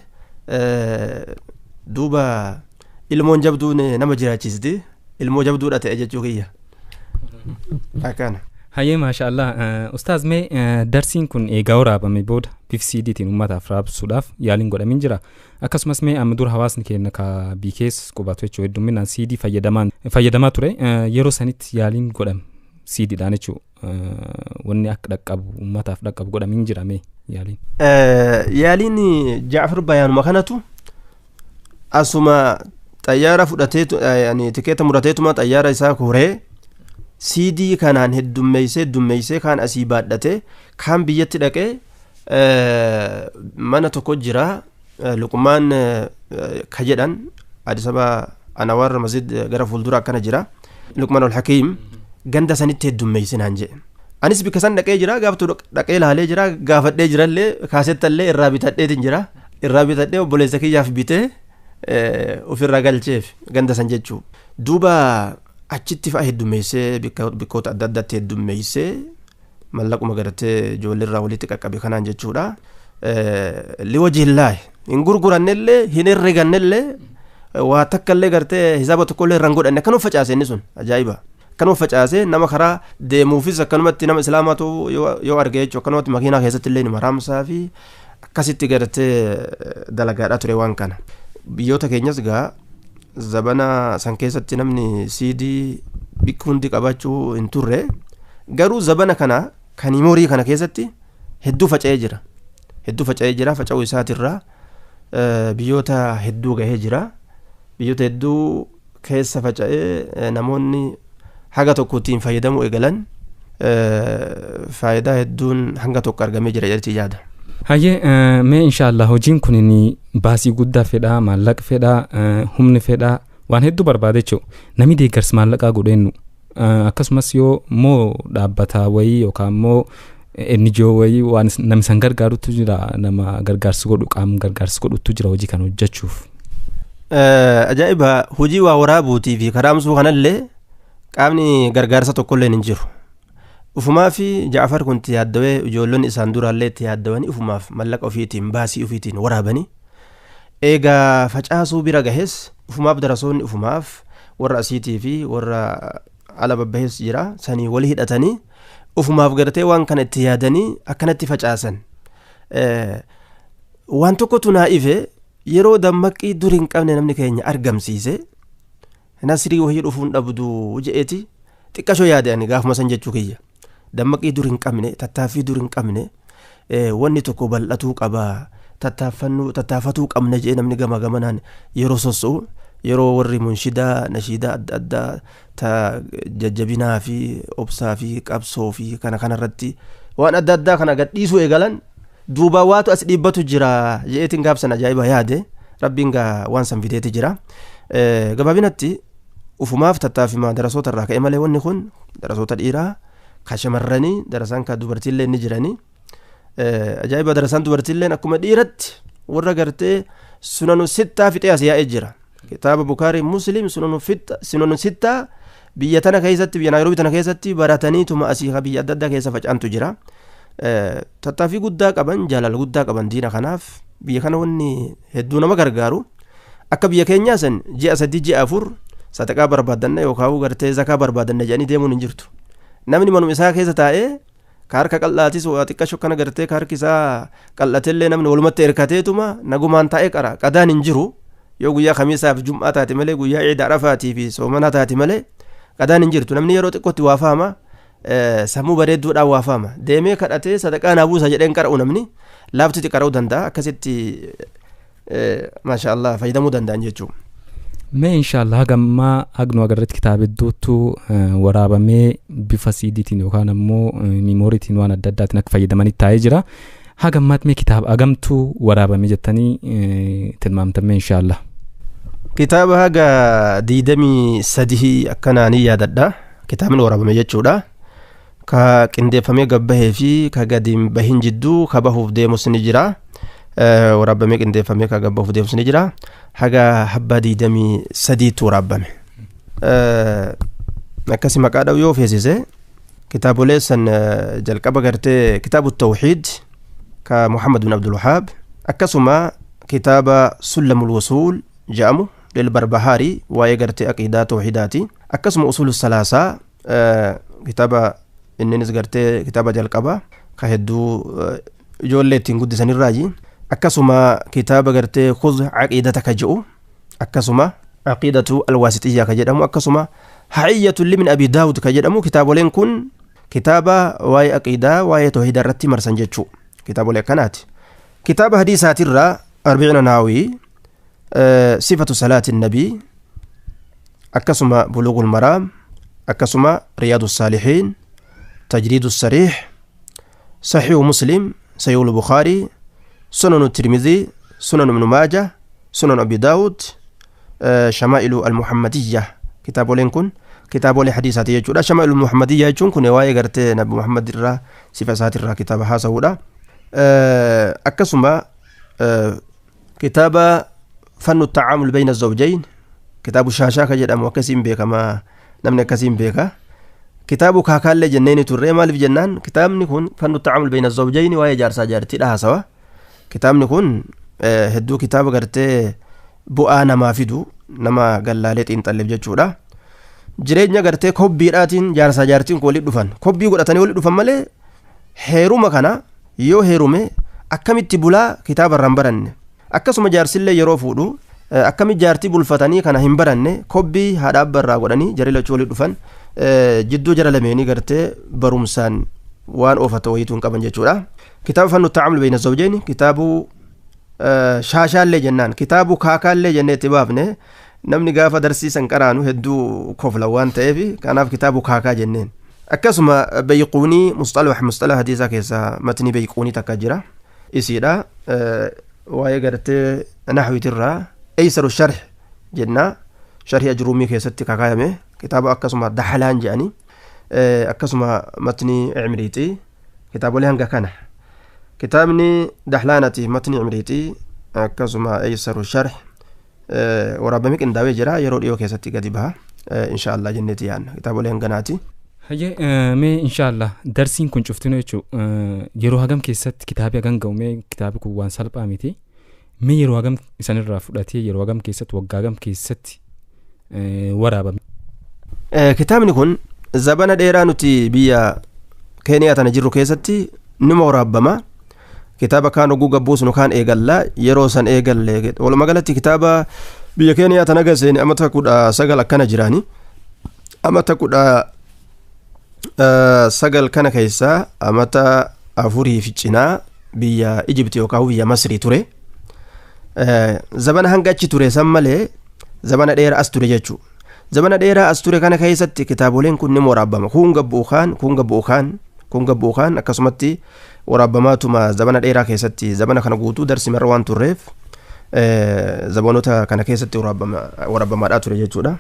Duuba ilmoon jabduun nama jiraachisti ilmoo jabduudha ta'e jechuu kiyya. Akkana. Hayyee maashaallah ustaaz mee darsiin kun eegaa waraabame booda bifa CDtiin uummataaf raabsuudhaaf yaaliin godhamin jira. Akkasumas mee amma dura hawaasni keenya ka BKS qubatu jechuudha hedduminaan CD fayyadamaa ture yeroo sanitti yaaliin godhame CDdhaan jechuudha wanni akka dhaqqabu uummataaf dhaqqabu godhamin jira mee yaaliin. Yaaliin Jaafar Bayaanuma kanatu asuma xayyaara fudhateetu tikeeta murateetuma xayyaara isaa koree CD kanaan heddummeessee kaan asii baadhate kaan biyyatti dhaqee mana tokko jira Luqmaan ka jedhan Addis Ababa Anawar Masjid gara fuuldura akkana jira Luqmaan al-Hakiim ganda sanitti heddummeessinaan jedhe. Anis bikka san dhaqee jira gaaftu dhaqee ilaalee jira gaafadhee jirallee kaasettallee irraa bitadheetin jira irraa bitadhee obboleessa kiyyaaf bitee ofirraa galcheef ganda san jechuu duuba achitti fa'a heddummeessee bikkoota adda addaatti heddummeessee mallaquma gartee ijoolleerraa walitti qaqqabe kanaan jechuudha. Liwajillaahi hin gurgurannellee hin herregannellee waa takkallee gartee hisaaba tokkollee irraan godhanne akkanuma facaase inni sun ajaa'iba. Akkanuma facaase nama karaa deemuufis akkanumatti nama islaamaatu yoo arge jechuudha akkanumatti makiinaa keessatti illee nama raamsaa fi akkasitti gartee dalagaadhaa ture waan kana. Biyyoota keenyas gaa zabana san keessatti namni CD bikka hundi qabaachuu hin turre garuu zabana kana kan himorii kana keessatti hedduu faca'ee jira. Hedduu faca'ee jira faca'uu isaatirraa biyyoota hedduu gahee jira. Biyyoota hedduu keessa faca'ee namoonni haga tokko ittiin fayyadamuu eegalan faayidaa hedduun hanga tokko argamee jira jedhetti yaada. Hayyee mee inshaallah hojiin kun baasii guddaa fedhaa maallaqa fedhaa humni fedhaa waan hedduu barbaada jechuudha. Namni deeggarsa maallaqaa godheennu akkasumas yoo moo dhaabbataa wayii yookaan immoo NGO wayii waan namni san gargaarutu jira nama gargaarsa godhu qaama gargaarsa godhutu jira hojii kana hojjechuuf. Ajaa'iba hojii waa waraabuutii fi karaamsuu kanallee qaamni gargaarsa tokkollee hin jiru. Ufumaa fi Jaafar kun itti yaaddawee ijoollonni isaan duraallee itti yaaddawanii ufumaaf mallaqa ofiitiin baasii ofiitiin waraabanii eegaa facaasuu bira gahes ufumaaf darasoonni ufumaaf warra asiitii fi warra ala babbahees jira sanii walii hidhatanii ufumaaf gartee waan kana itti yaadanii akkanatti facaasan. Waan tokkotu naa ife yeroo dammaqii dur hin qabne namni keenya argamsiise nasrii wahii dhufuun dhabdu je'eeti xiqqashoo yaade ani gaafuma san jechuu kiyya. Dammaqii dur hin qabne tattaaffii dur hin qabne wanni tokko bal'atuu qaba tattaafatuu qabne jedhee namni gama gamanaan yeroo sosso'u yeroo warri munshidaa nashiidaa adda addaa ta jajjabinaa fi obsaa fi qabsoo fi kana kanarratti waan adda addaa kana gadhiisuu eegalan duuba waatu as dhiibbatu jira je'eetiin gaafsan ajaa'iba yaade rabbiin gaa waan san fideeti jira. Gabaabinatti ufumaaf tattaaffimaa darasoota irraa ka'e malee wanni kun darasoota dhiiraa ka shamarranii darasaan ka dubartiillee ni jiranii ajaa'iba darasaan dubartiilleen akkuma dhiiratti warra gartee sunanu sittaa fixee as yaa'ee jira. Kitaaba Bukaarii Muslim sunanu sittaa biyya tana keessatti biyya Naayiroobii tana keessatti barataniituma asii ka biyya adda addaa keessa faca'antu jira. Tattaaffii guddaa qaban jaalala guddaa qaban diina kanaaf biyya kana wanni hedduu nama gargaaru akka biyya keenyaa san ji'a 3 ji'a 4 sadaqaa barbaadanna yookaan gartee zakaa barbaadanna jedhanii deemuun hin jirtu. Namni manuma isaa keessa taa'ee ka harka qal'aatis waa xiqqasho kana gartee ka harki isaa qal'atellee namni walumatti hirkateetuma nagumaan taa'ee qara qadaan hin jiru yoo guyyaa kamiisaaf jum'aa taate malee guyyaa ciida arafaatii fi soomanaa taate malee qadaan hin jirtu namni yeroo xiqqootti waa faama sammuu bareedduudhaan waa faama deemee kadhatee sadaqaa naa buusa jedheen qara'u namni laaftitti qara'uu danda'a akkasitti maashaallah fayyadamuu danda'an jechuudha. Mee inshaallah hagammaa hagnuu agarratti kitaaba hedduutu waraabamee bifa CDtiin yookaan ammoo miimooriitiin waan adda addaatiin akka fayyadamanitti taa'ee jira. Hagammaatti mee kitaaba hagamtuu waraabame jettanii tilmaamtamee inshaallah. Kitaaba haga 23 akkanaanii yaadadha. Kitaabni waraabame jechuudha. Ka qindeeffamee gabbahee fi ka gadi hin bahin jidduu ka bahuuf deemus ni jira. Waraabamee qindeeffamee ka gabbahuuf deemus ni jira. Haga habbaa 23tti waraabame. Akkasi maqaa dha'u yoo feesise kitaabolee san jalqaba gartee kitaabu tawxiid ka Muhammad bin Abdul Wahaab, akkasuma kitaaba Sullamul Wusuul jedhamu lilbarbahaarii waa'ee gartee aqiidaa tawxiidaati, akkasuma usulu salaasaa kitaaba inninis gartee kitaaba jalqaba ka hedduu ijoollee ittiin guddisanirraayi, akkasuma kitaaba gartee khudh aqiidata ka jedhu, akkasuma aqiidatu alwaasixiyyaa ka jedhamu, akkasuma haciyyatu limin abi daawud ka jedhamu. Kitaaboleen kun kitaaba waa'ee aqiidaa waa'ee tawxiidaa irratti marsan jechuu kitaabolee akkanaati. Kitaaba hadiisaatirraa arbiciina naawii, sifatu salaati nabii, akkasuma buluugul maraam, akkasuma riyaadu saalixiin, tajriidu sariix, saxiihu muslim, saxiihul bukaarii, sunanu tirmidii, sunanu ibnu maaja, sunanu abi daawud, shamaa'ilu almuhammadiyya. Kitaaboleen kun kitaabolee hadiisaati jechuudha. Shamaa'ilu almuhammadiyya jechuun kun waa'ee gartee nabi Muhammad irraa sifa isaatirraa kitaaba haasa'uudha. Akkasuma kitaaba fannu tacaamul bayna zawjayn, kitaabu shaashaa ka jedhamu akkasiin beekama, namni akkasiin beeka. Kitaabu kaakaallee jenneeni turre. Maaliif jennaan kitaabni kun fannu tacaamul bayna zawjayn waa'ee jaarsaa jaartiidha haasawa. Kitaabni kun hedduu kitaaba gartee bu'aa namaa fidu, nama gallaalee xiinxalleef jechuudha. Jireenya gartee kobbiidhaatiin jaarsaa jaartiin kun walitti dhufan, kobbii godhatanii walitti dhufan malee heeruma kana yoo heerume akkamitti bulaa kitaaba irraa hin baranne. Akkasuma jaarsillee yeroo fuudhu akkamitti jaartii bulfatanii kana hin baranne, kobbii haadha abbaa irraa godhanii jarri lachuu walitti dhufan, jidduu jara lameenii gartee barumsaan waan oofata wayiitu hin qaban jechuudha. Kitaaba fannu tacaamul bayna zawjayn kitaabu shaashaallee jennaan, kitaabu kaakaallee jennee itti baafne. Namni gaafa darsiisan qaraanu hedduu kofla waan ta'eef kanaaf kitaabu kaakaa jenneen. Akkasuma bayquunii musxalaha hadiisaa keessaa matni bayquunii takka jira, isiidha waa'ee gartee naxwiitirraa eysaru sharh jenna, sharhi ajruumii keessatti kakaayame kitaaba. Akkasuma daxalaan jedhani, akkasuma matni cimriitii, kitaabolee hanga kana kitaabni daxlaanati matni cimriitii akkasuma eysaru sharh waraabamee qindaawee jira, yeroo dhiyoo keessatti gadi baha insha Allah jenneeti yaanna. Kitaabolee hanganaati. Hayyee, mee inshaallah darsiin kun cuftinu jechuu yeroo hagam keessatti kitaabi hagam ga'u? Mee kitaabi kun waan salphaa miti, mee yeroo hagam isanirraa fudhatee, yeroo hagam keessatti, waggaa hagam keessatti waraabame? Kitaabni kun zabana dheeraa nuti biyya Keeniyaa tana jirru keessatti numa waraabbama. Kitaaba kaan oguu gabbuusnu kaan eegalla, yeroo san eegalle walumaa galatti kitaaba biyya Keeniyaa tana gaseeni amata 19 akkana jiraani. Amata 19 kana keessaa amata 4 fi cinaa biyya Ijibti yookaan biyya Masrii ture. Zabana hanga achi ture san malee zabana dheeraa as ture jechuudha. Zabana dheeraa as ture kana keessatti kitaaboleen kun ni waraabbama. Kun gabbuu kaan, kun gabbuu kaan, kun gabbuu kaan, akkasumatti waraabbamaatuma zabana dheeraa keessatti zabana kana guutuu darsimarra waan turreef zabanoota kana keessatti waraabbamaadhaa ture jechuudha.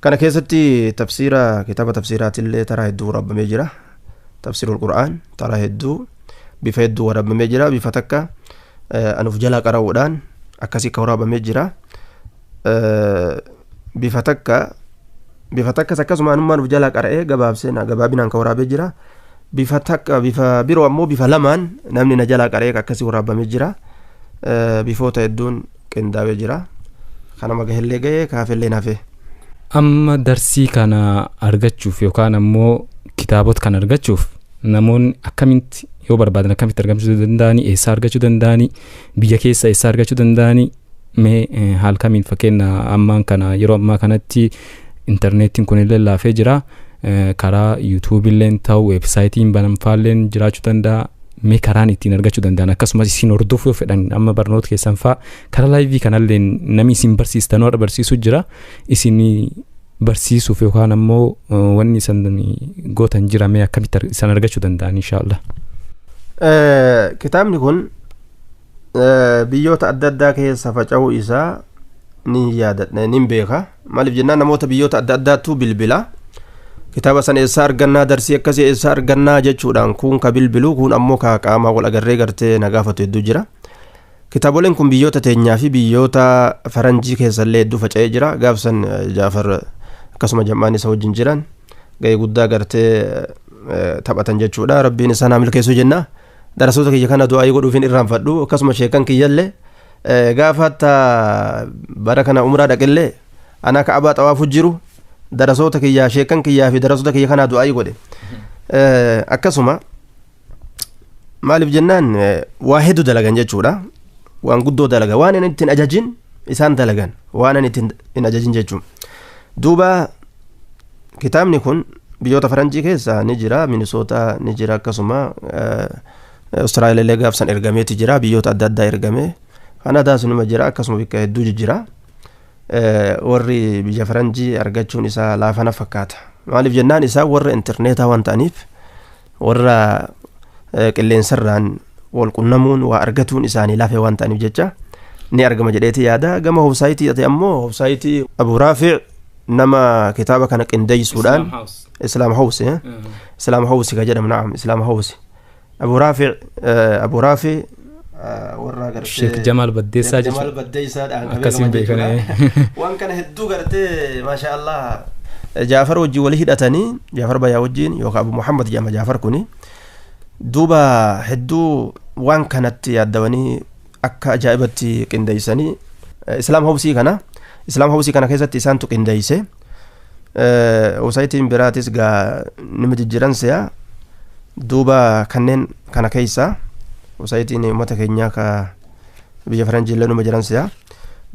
Kana keessatti tafsiira kitaaba tafsiiraatillee taraa hedduu waraabbamee jira. Tafsiirul Qur'aan taraa hedduu bifa hedduu waraabbamee jira. Bifa takka anuuf jalaa qara'uudhaan akkasii ka waraabamee jira. Bifa takka bifa takkas akkasuma anummaan uf jalaa qara'ee gabaabsee gabaabinaan ka waraabee jira. Bifa takka bifa biroo ammoo bifa lamaan namni na jalaa qara'ee akkasii waraabamee jira. Bifoota hedduun qindaa'ee jira. Kanama gahellee gahee kaafellee nafe. Amma darsii kana argachuuf yookaan ammoo kitaabota kana argachuuf namoonni akkamitti yoo barbaadan akkamitti argachuu danda'anii, eessaa argachuu danda'anii, biyya keessa eessaa argachuu danda'anii, mee haal kamiin? Fakkeenya ammaan kana yeroo ammaa kanatti intarneetiin kunillee laafee jira, karaa yuutuubilleen ta'u weebsaayitiin banamfaalleen jiraachuu danda'a, mee karaan ittiin argachuu danda'an, akkasumas isin hordofuu yoo fedhan amma barnoota keessan fa'aa karaa laayivii kanallee namni isin barsiistan warra barsiisu jira, isin barsiisuuf yookaan ammoo wanni isan gootan jira, mee akkamitti isan argachuu danda'an inshaallah? Kitaabni kun biyyoota adda addaa keessa faca'uu isaa Ni yaadadha, nin beeka. Maaliif jennaan namoota biyyoota adda addaattu bilbila. Kitaaba san eessaa argannaa, darsii akkasii eessaa argannaa jechuudhaan kun ka bilbilu, kun ammoo ka qaamaa wal agarree gartee na gaafatu hedduu jira. Kitaaboleen kun biyyoota teenyaa fi biyyoota faranjii keessallee hedduu faca'ee jira. Gaafsan Jaafar akkasuma jam'aan isa wajjin jiran ga'ee guddaa gartee taphatan jechuudha. Rabbiin isaan haa milkeessu jenna. Darasoota kiyya kana du'aayii godhuufin irraanfadhu. Akkasuma sheekan kiyyallee gaafa hatta bara kana umraa dhaqellee ana ka'abaa xawaafu jiru darasoota kiyyaa sheekan kiyyaa fi darasoota kiyya kanaa du'aayii godhe. Akkasuma maaliif jennaan waa hedduu dalagan jechuudha. Waan guddoo dalagan, waan inni ittiin ajajin isaan dalagan, waan inni ittiin hin ajajin jechuudha. Duuba kitaabni kun biyyoota faranjii keessa ni jira, Minisoota ni jira, akkasuma Austraaliyaa gaafsan ergameeti jira, biyyoota adda addaa ergame. Kanadaas numa jira, akkasuma bakka hedduu jira. Warri biyya faranjii argachuun isaa laafana fakkaata. Maaliif jennaan isaa warra intarneetaa waan ta'aniif warra qilleensarraan wal qunnamuun waa argatuun isaanii lafee waan ta'aniif jecha ni argama jedheeti yaada. Gama hoobsaayitii ta'e ammoo hoobsaayitii Abu Raafic nama kitaaba kana qindeessuudhaan Islaam House Islaam House ka jedhamu, na'am Islaam House Abu Raafic Abu Raafic warra gartee Sheek Jamaal Baddeessaa jechuudha. Jamaal Baddeessaadhaan akkasiin beekane. Waan kana hedduu gartee maasha Allah Jaafar wajjin walii hidhatanii, Jaafar Bayaa wajjin yookaan Abu Muhammad jedhama Jaafar kuni. Duuba hedduu waan kanatti yaaddawanii akka ajaa'ibatti qindeessanii Islaam Housii kana Islaam Housii kana keessatti isaantu qindeesse. Hoosaayitiin biraatis gaa nima jijjiiran se'a. Duuba kanneen kana keessa hoosaayitiin uummata keenyaa ka biyya faranjii illee numa jiran se'a.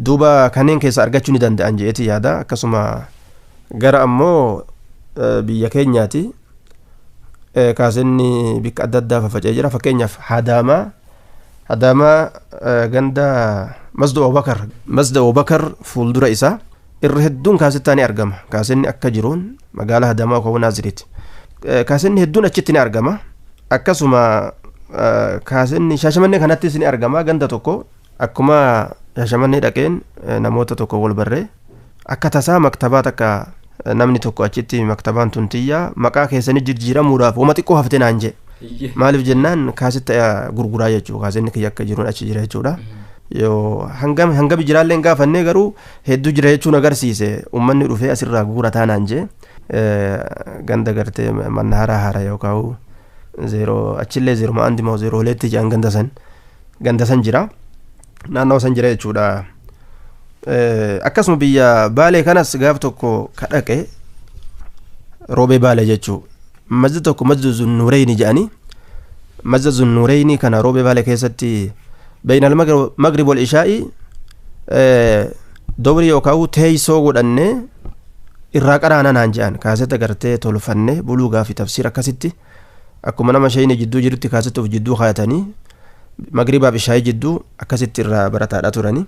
Duuba kanneen keessa argachuu ni danda'an je'eeti yaada. Akkasuma gara ammoo biyya keenyaati kaasenni bikka adda addaa faffaca'ee jira. Fakkeenyaaf Hadaamaa ganda Masda Abubakar fuuldura isaa irra hedduun kaasettaa ni argama. Kaasenni akka jiruun magaalaa Hadaamaa yookaan Naaziriiti. Kaasenni hedduun achitti ni argama. Akkasuma kaasenni Shaashamannee kanattis ni argama. Ganda tokko akkuma Shaashamannee dhaqeen namoota tokko wal barree akka tasaa maktabaa takka namni tokko achitti maktabaan tun tiyyaa maqaa keessanii jijjiiramuudhaaf wama xiqqoo hafte naan jedhe. Maaliif jennaan kaasetta gurguraa jechuudha. Kaasenni kiyya akka jiruun achi jira jechuudha. Yoo hangam jiraallee hin gaafannee garuu hedduu jira jechuun agarsiise. Uummanni dhufee asirraa guurataa naan jedhe. Ganda gartee manna haaraa haaraa yookaan zeeroo achillee zeeroo ma'aan dimaa zeeroo leetti jedhan ganda san jira. Naannoo san jira jechuudha. Akkasuma biyya Baalee kanas gaaf tokko kadhaqe roobee Baalee jechuudha. Masjida tokko masjida Zunnuureyni jedhanii masjida Zunnuureyni kana roobee Baalee keessatti beeyna al-magrib wal ishaa'i dowrii yookaan teessoo godhannee irraa qaraana naan jedhan kaasetta gartee tolfanne buluugaa fi tafsiir akkasitti akkuma nama shayini jidduu jirutti kaasetta of jidduu kaayatanii magribaaf ishaa'ii jidduu akkasitti irraa barataadha turanii.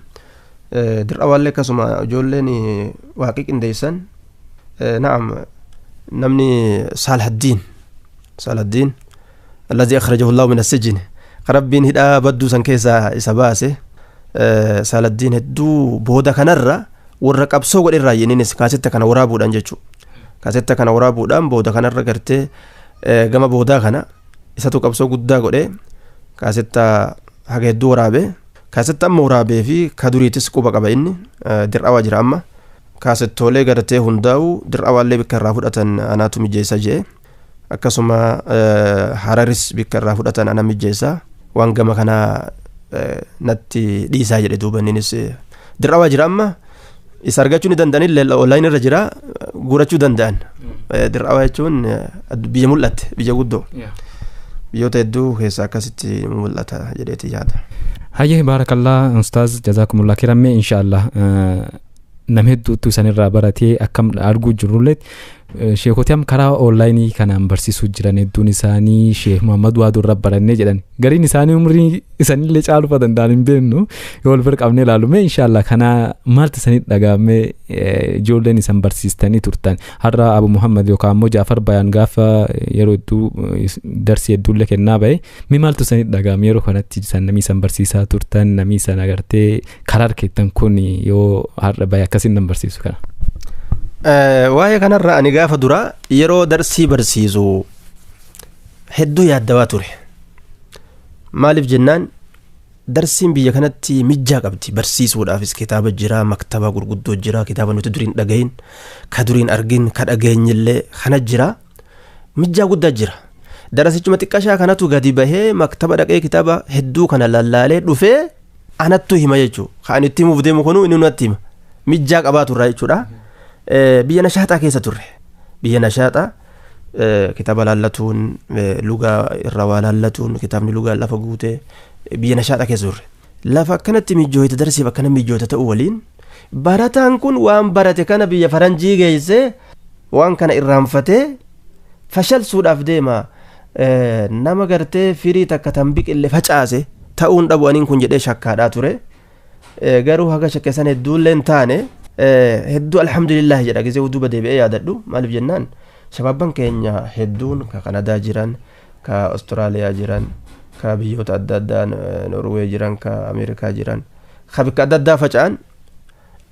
Dirqawaallee akkasuma ijoolleen waaqii qindeessan na'am namni Saalhaddiin alladhi akhrajahu Allahu min as-sijn rabbiin hidhaa badduu san keessaa isa baase. Saalhaddiin hedduu booda kanarra warra qabsoo godhe irraa innis kaasetta kana waraabuudhaan jechuudha. Kaasetta kana waraabuudhaan booda kanarra gartee gama boodaa kana isatu qabsoo guddaa godhe kaasetta haga hedduu waraabe. Kaasetta amma waraabee fi kaduriitis quba qaba inni dirqawaa jira amma. Kaasettoolee gartee hundaa'u dirqawaallee bikka irraa fudhatan anaatu mijeessa jee. Akkasuma Hararis bikka irraa fudhatan ana mijeessa waan gama kanaa natti dhiisaa jedhe duuba innis dirqawaa jira amma. Isa argachuu ni danda'an onlaayinii irra jira guurachuu danda'an. Dirqawaa jechuun biyya mul'atte biyya guddoo biyyoota hedduu keessa akkasitti mul'ata jedheeti yaada. Hayyee baarakallaa ustaaz jazaakumullah kirammee inshaallah nama hedduutu isanirraa baratee akkam arguu jirrullee Sheekotii am karaa onlaayinii kanaan barsiisuu jiran hedduun isaanii Sheek Muhammad waa durra barannee jedhan gariin isaanii umrii isaaniillee caaluu danda'an hin beeknu yoo wal bira qabnee ilaalu mee inshaallah kana maaltu isanii dhagahamee ijoolleen isan barsiistanii turtan har'a Abu Muhammad yookaan immoo Jaafar Bayaan gaafa yeroo hedduu darsii hedduullee kennaa ba'e mee maaltu isanii dhagahame yeroo kanatti isan namni isan barsiisaa turtan namni isan agartee karaa harkeettan kun yoo har'a ba'e akkasiin nan barsiisu kana. Waa'ee kanarra ani gaafa dura yeroo darsii barsiisu hedduu yaaddawaa ture. Maaliif jennaan darsiin biyya kanatti mijjaa qabdi barsiisuudhaafis kitaaba jira, maktaba gurguddoo jira, kitaaba nuti duriin dhagahin, ka duriin argin, ka dhageenyillee kana jira, mijjaa guddaa jira. Darasichuma xiqqashaa kanatu gadi bahee maktaba dhaqee kitaaba hedduu kana lallaalee dhufee anattu hima jechuudha. Kan ani itti himuuf deemu kunuu inni natti hima. Mijjaa qabaa turra jechuudha. Biyya nashaaxaa keessa turre. Biyya nashaaxaa kitaaba laallatuun, lugaa irra waa laallatuun, kitaabni lugaa lafa guutee biyya nashaaxaa keessa turre. Lafa akkanatti mijjooyte darsiif akkana mijjooyte ta'uu waliin barataan kun waan barate kana biyya faranjii geessee waan kana irraanfatee fashalsuudhaaf deema. Nama gartee firii takka tan biqille facaase ta'uun dhabu aniin kun jedhee shakkaadhaa ture. Garuu haga shakke san hedduullee hin taane hedduu alhamdulillah jedha gisee duuba deebi'ee yaadadhu. Maaliif jennaan shabaabban keenya hedduun ka Kanadaa jiran, ka Austraaliyaa jiran, ka biyyoota adda addaa Norwee jiran, ka Ameerikaa jiran, ka bakka adda addaa faca'an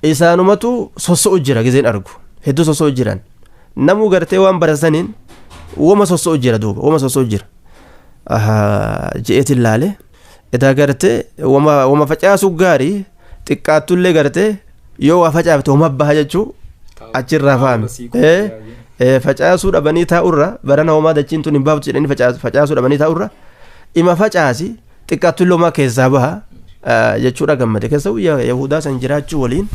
isaanumatu sosso'u jira giseen argu hedduu sosso'u jiran. Namuu gartee waan barasaniin wama sosso'u jira duuba wama sosso'u jira je'eetiin laale edaa gartee wama facaasu gaarii xiqqaattullee gartee yoo waa facaafte wama baha jechuu achirraa fahame. Facaasuu dhabanii taa'urra barana homaa dachiin tun hin baaftu jedhanii facaasuu dhabanii taa'urra ima facaasi xiqqaattullee homaa keessaa baha jechuudha gammade. Keessattuu Yahudaa san jiraachuu waliin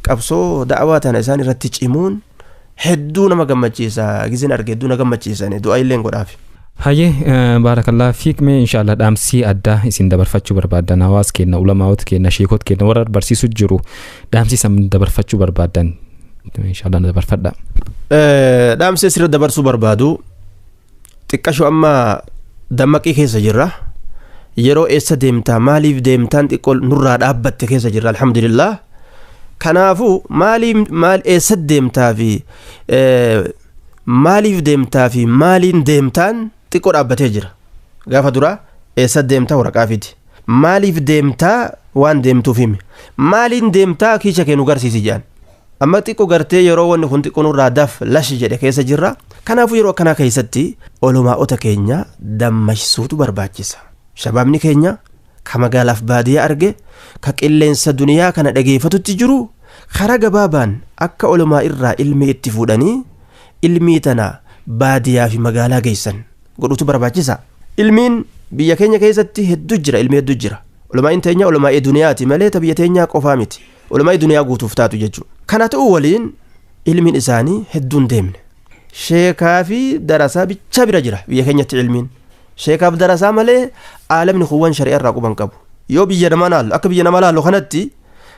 qabsoo da'awaa tana isaan irratti cimuun hedduu nama gammachiisa. Gizin arge hedduu na gammachiisan du'aa illee godhaaf. Hayyee baarakallah fiik mee inshaallah dhaamsii addaa isin dabarfachuu barbaadan hawaasa keenya ulamaawota keenya sheekota keenya warra barsiisu jiru dhaamsii isin dabarfachuu barbaadan inshaallah dabarfadha. Dhaamsii asirra dabarsuu barbaadu xiqqasho amma dammaqii keessa jirra. Yeroo eessa deemtaa maaliif deemtaan xiqqoo nurraa dhaabbatte keessa jirra alhamdulillah. Kanaafuu maaliif maal eessa deemtaa fi maaliif deemtaa fi maaliin deemtaan xiqqoo dhaabbatee jira. Gaafa dura eessa deemtaa waraqaa fidi. Maaliif deemtaa waan deemtuuf himi. Maaliin deemtaa kiisha kee nu garsiisi jedhan. Amma xiqqoo gartee yeroo wanni kun xiqqoo nurraa daf lashi jedhe keessa jirra. Kanaafuu yeroo akkanaa keessatti olumaa'ota keenya dammaqsuutu barbaachisa. Shabaabni keenya ka magaalaaf baadiyyaa arge ka qilleensa duniyaa kana dhageeffatutti jiru karaa gabaabaan akka olumaa irraa ilmi itti fuudhanii ilmii tana baadiyyaa fi magaalaa geessan godhutu barbaachisa. Ilmiin biyya keenya keessatti hedduu jira, ilmi hedduu jira. Olumaa'in teenya olumaa'ee duniyaati malee ta biyya teenyaa qofaa miti. Olumaa'ee duniyaa guutuuf taatu jechuudha. Kana ta'uu waliin ilmiin isaanii hedduun deemne. Sheekaa fi darasaa bicha bira jira biyya keenyatti ilmiin. Sheekaaf darasaa malee aalamni kuuwwan shari'aa irraa quban qabu. Yoo biyya namaa laallu akka biyya namaa laallu kanatti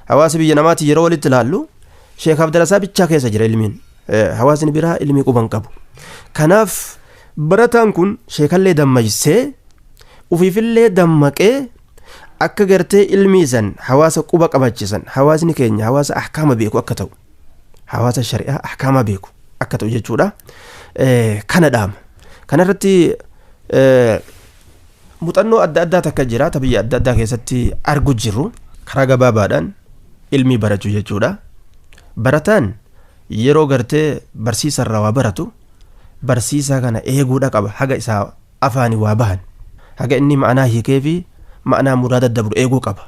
hawaasa biyya namaatti yeroo walitti laallu sheekaaf darasaa bichaa keessa jira ilmiin. Hawaasni biraa ilmii quban qabu. Kanaaf barataan kun sheekallee dammaqsee ufiifillee dammaqee akka gartee ilmii san hawaasa quba qabachiisan hawaasni keenya hawaasa ahkaama beeku akka ta'u hawaasa shari'aa ahkaama beeku akka ta'u jechuudha. Kana dhaama. Kanarratti muuxannoo adda addaa takka jira ta biyya adda addaa keessatti argu jirru karaa gabaabaadhaan ilmii barachuu jechuudha. Barataan yeroo gartee barsiisarraa waa baratu barsiisaa kana eeguudha qaba haga isaa afaanii waa bahan haga inni ma'anaa hiikee fi ma'anaa muraada dabru eeguu qaba.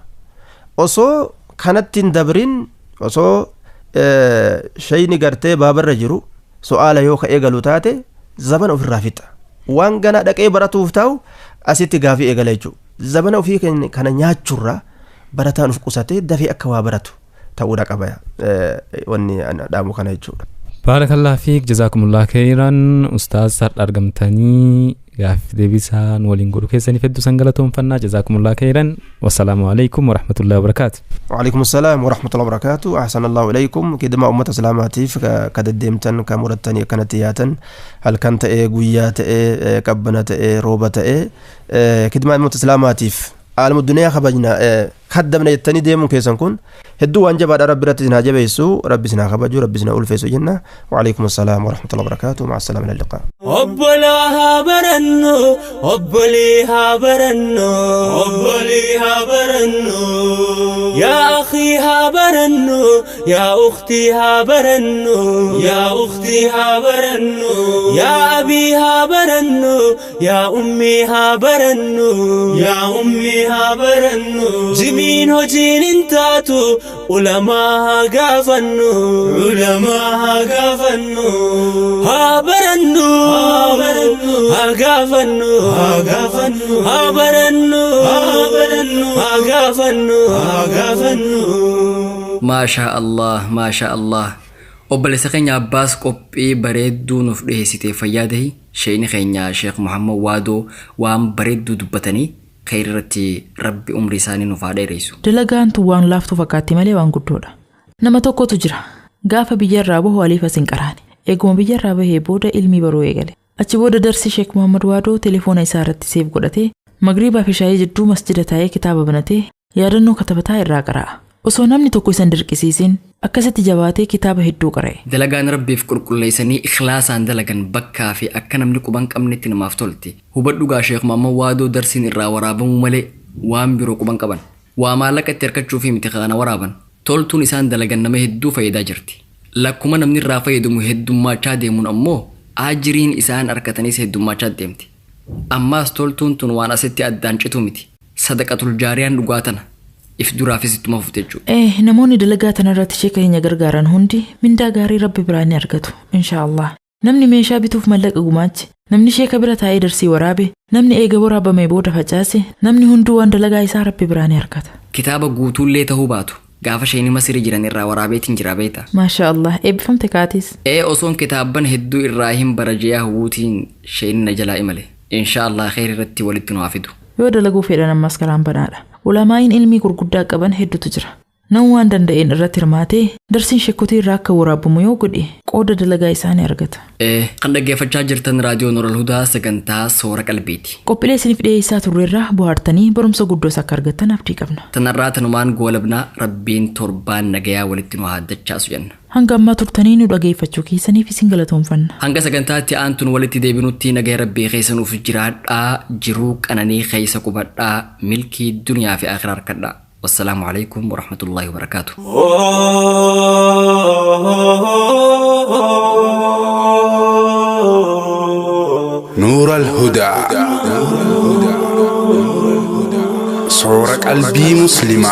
Osoo kanatti hin dabrin osoo shayni gartee baabarra jiru so'aala yoo ka eegalu taate zabana ofirraa fixa. Waan ganaa dhaqee baratuuf ta'u asitti gaafii eegala jechuudha. Zabana ofii kana nyaachuurraa barataan of qusatee dafee akka waa baratu ta'uudha qaba wanni dhaamu kana jechuudha. Baarakallah fiik jazaakumullah khayran ustaaz har'a argamtanii gaaffii deebisaa nu waliin godhu keessaniif hedduu san galatoomfannaa jazaakumullah khayran wassalaamu alaikum warahmatullahi wabarakaatu. وعليكم السلام ورحمة الله وبركاته أحسن الله إليكم كدما أمة سلاماتي كدديمتن كمرتني كنتياتن هل كانت إيه قويات إيه كبنة إيه روبة إيه كدما أمة سلاماتي عالم الدنيا خبجنا خدمنا يتني ديمون كيسان كون هدو وان جبار رب رتنا جبيسو ربي سنا خبجو ربي سنا ألفيسو جنة وعليكم السلام ورحمة الله وبركاته مع السلامة إلى اللقاء. Obbolaa barannu obbolii haa barannu obbolii haa barannu yaa akhii haa barannu yaa ukhtii haa barannu yaa ukhtii haa barannu yaa abii haa barannu yaa ummii haa barannu yaa ummii haa barannu jimiin hojiin hin taatu ulamaa haa gaafannu ulamaa haa gaafannu haa barannu haa gaafannu haa gaafannu haa barannu haa barannu haa gaafannu haa gaafannu. Maashaa Allah, maashaa Allah. Obboleessa keenya Abbaas qophii bareedduu nuuf dhiyeessite fayyaa dahi sheekni keenya Sheekh Muhammad Waadoo waan bareedduu dubbatanii khayri irratti rabbi umrii isaanii nuuf haa dheeressu. Dalagaan tun waan laaftuu fakkaatti malee waan guddoodha. Nama tokkotu jira. Gaafa biyyarraa bahu aliifas hin qaraane. Eeguma biyyarraa bahee booda ilmi baruu eegale. Achi booda darsi Sheekh Muhammad Waadoo telefoona isaa irratti seef godhatee magriibaa fi shaayii jidduu masjida taa'ee kitaaba banatee yaadannoo katabataa irraa qara'a. Osoo namni tokko isan dirqisiisin akkasitti jabaatee kitaaba hedduu qara'e. Dalagaan rabbiif qulqulleessanii ikhlaasaan dalagan bakkaa fi akka namni quban qabnetti namaaf tolti. Hubadhu gaa Sheekh Muhammad Waadoo darsiin irraa waraabamuu malee waan biroo quban qaban. Waa maallaqa itti harkachuuf miti kana waraaban. Toltuun isaan dalagan nama hedduu fayyadaa jirti. Lakkuma namni irraa fayyadamu heddummaachaa deemuun ammoo ajiriin isaan harkatanis heddummaachaa deemti. Ammaas toltuun tun waan asitti addaan citu miti. Sadaqatul jaariyaan dhugaa tana. If duraafis ittuma fufte jechuudha. Namoonni dalagaa tanarratti sheeka keenya gargaaran hundi mindaa gaarii rabbi biraa ni argatu inshaallah. Namni meeshaa bituuf mallaqa gumaache, namni sheeka bira taa'ee darsii waraabe, namni eega waraabamee booda facaase, namni hunduu waan dalagaa isaa rabbi biraa ni argata. Kitaaba guutuullee ta'uu baatu gaafa sheeni Masirii jiran irraa waraabeetiin jira beekta. Maasha Allah eebbifamte kaatis. Osoon kitaabban hedduu irraa hin barajiyaa huwuutiin sheeni na jalaa imale. Inshaallah kheyri irratti walitti nu haa fidu. Yoo dalaguu fedhan ammas karaan banaadha. Ulamaa'iin ilmii gurguddaa qaban hedduutu jira. Namni waan danda'een irratti hirmaatee darsiin sheekotii irraa akka waraabamu yoo godhe qooda dalagaa isaanii argata. Kan dhaggeeffachaa jirtan raadiyoo Nooral Hudaa sagantaa Soora Qalbiiti. Qophiilee isiniif dhiyeessaa turreerraa bohaartanii barumsa guddoos akka argattan abdii qabna. Tanarraa tanumaan goolabnaa rabbiin torbaan nagayaa walitti nu haa dachaasu jenna. Hanga ammaa turtanii nu dhageeffachuu keessaniif isin galatoomfanna. Hanga sagantaatti aantuun walitti deebinutti nagaya rabbii keessa nuuf jiraadhaa jiruu qananii keessa qubadhaa milkii duniyaa fi akhiraa harkadhaa. والسلام عليكم ورحمة الله وبركاته. نور الهدى صورة قلبي مسلمة.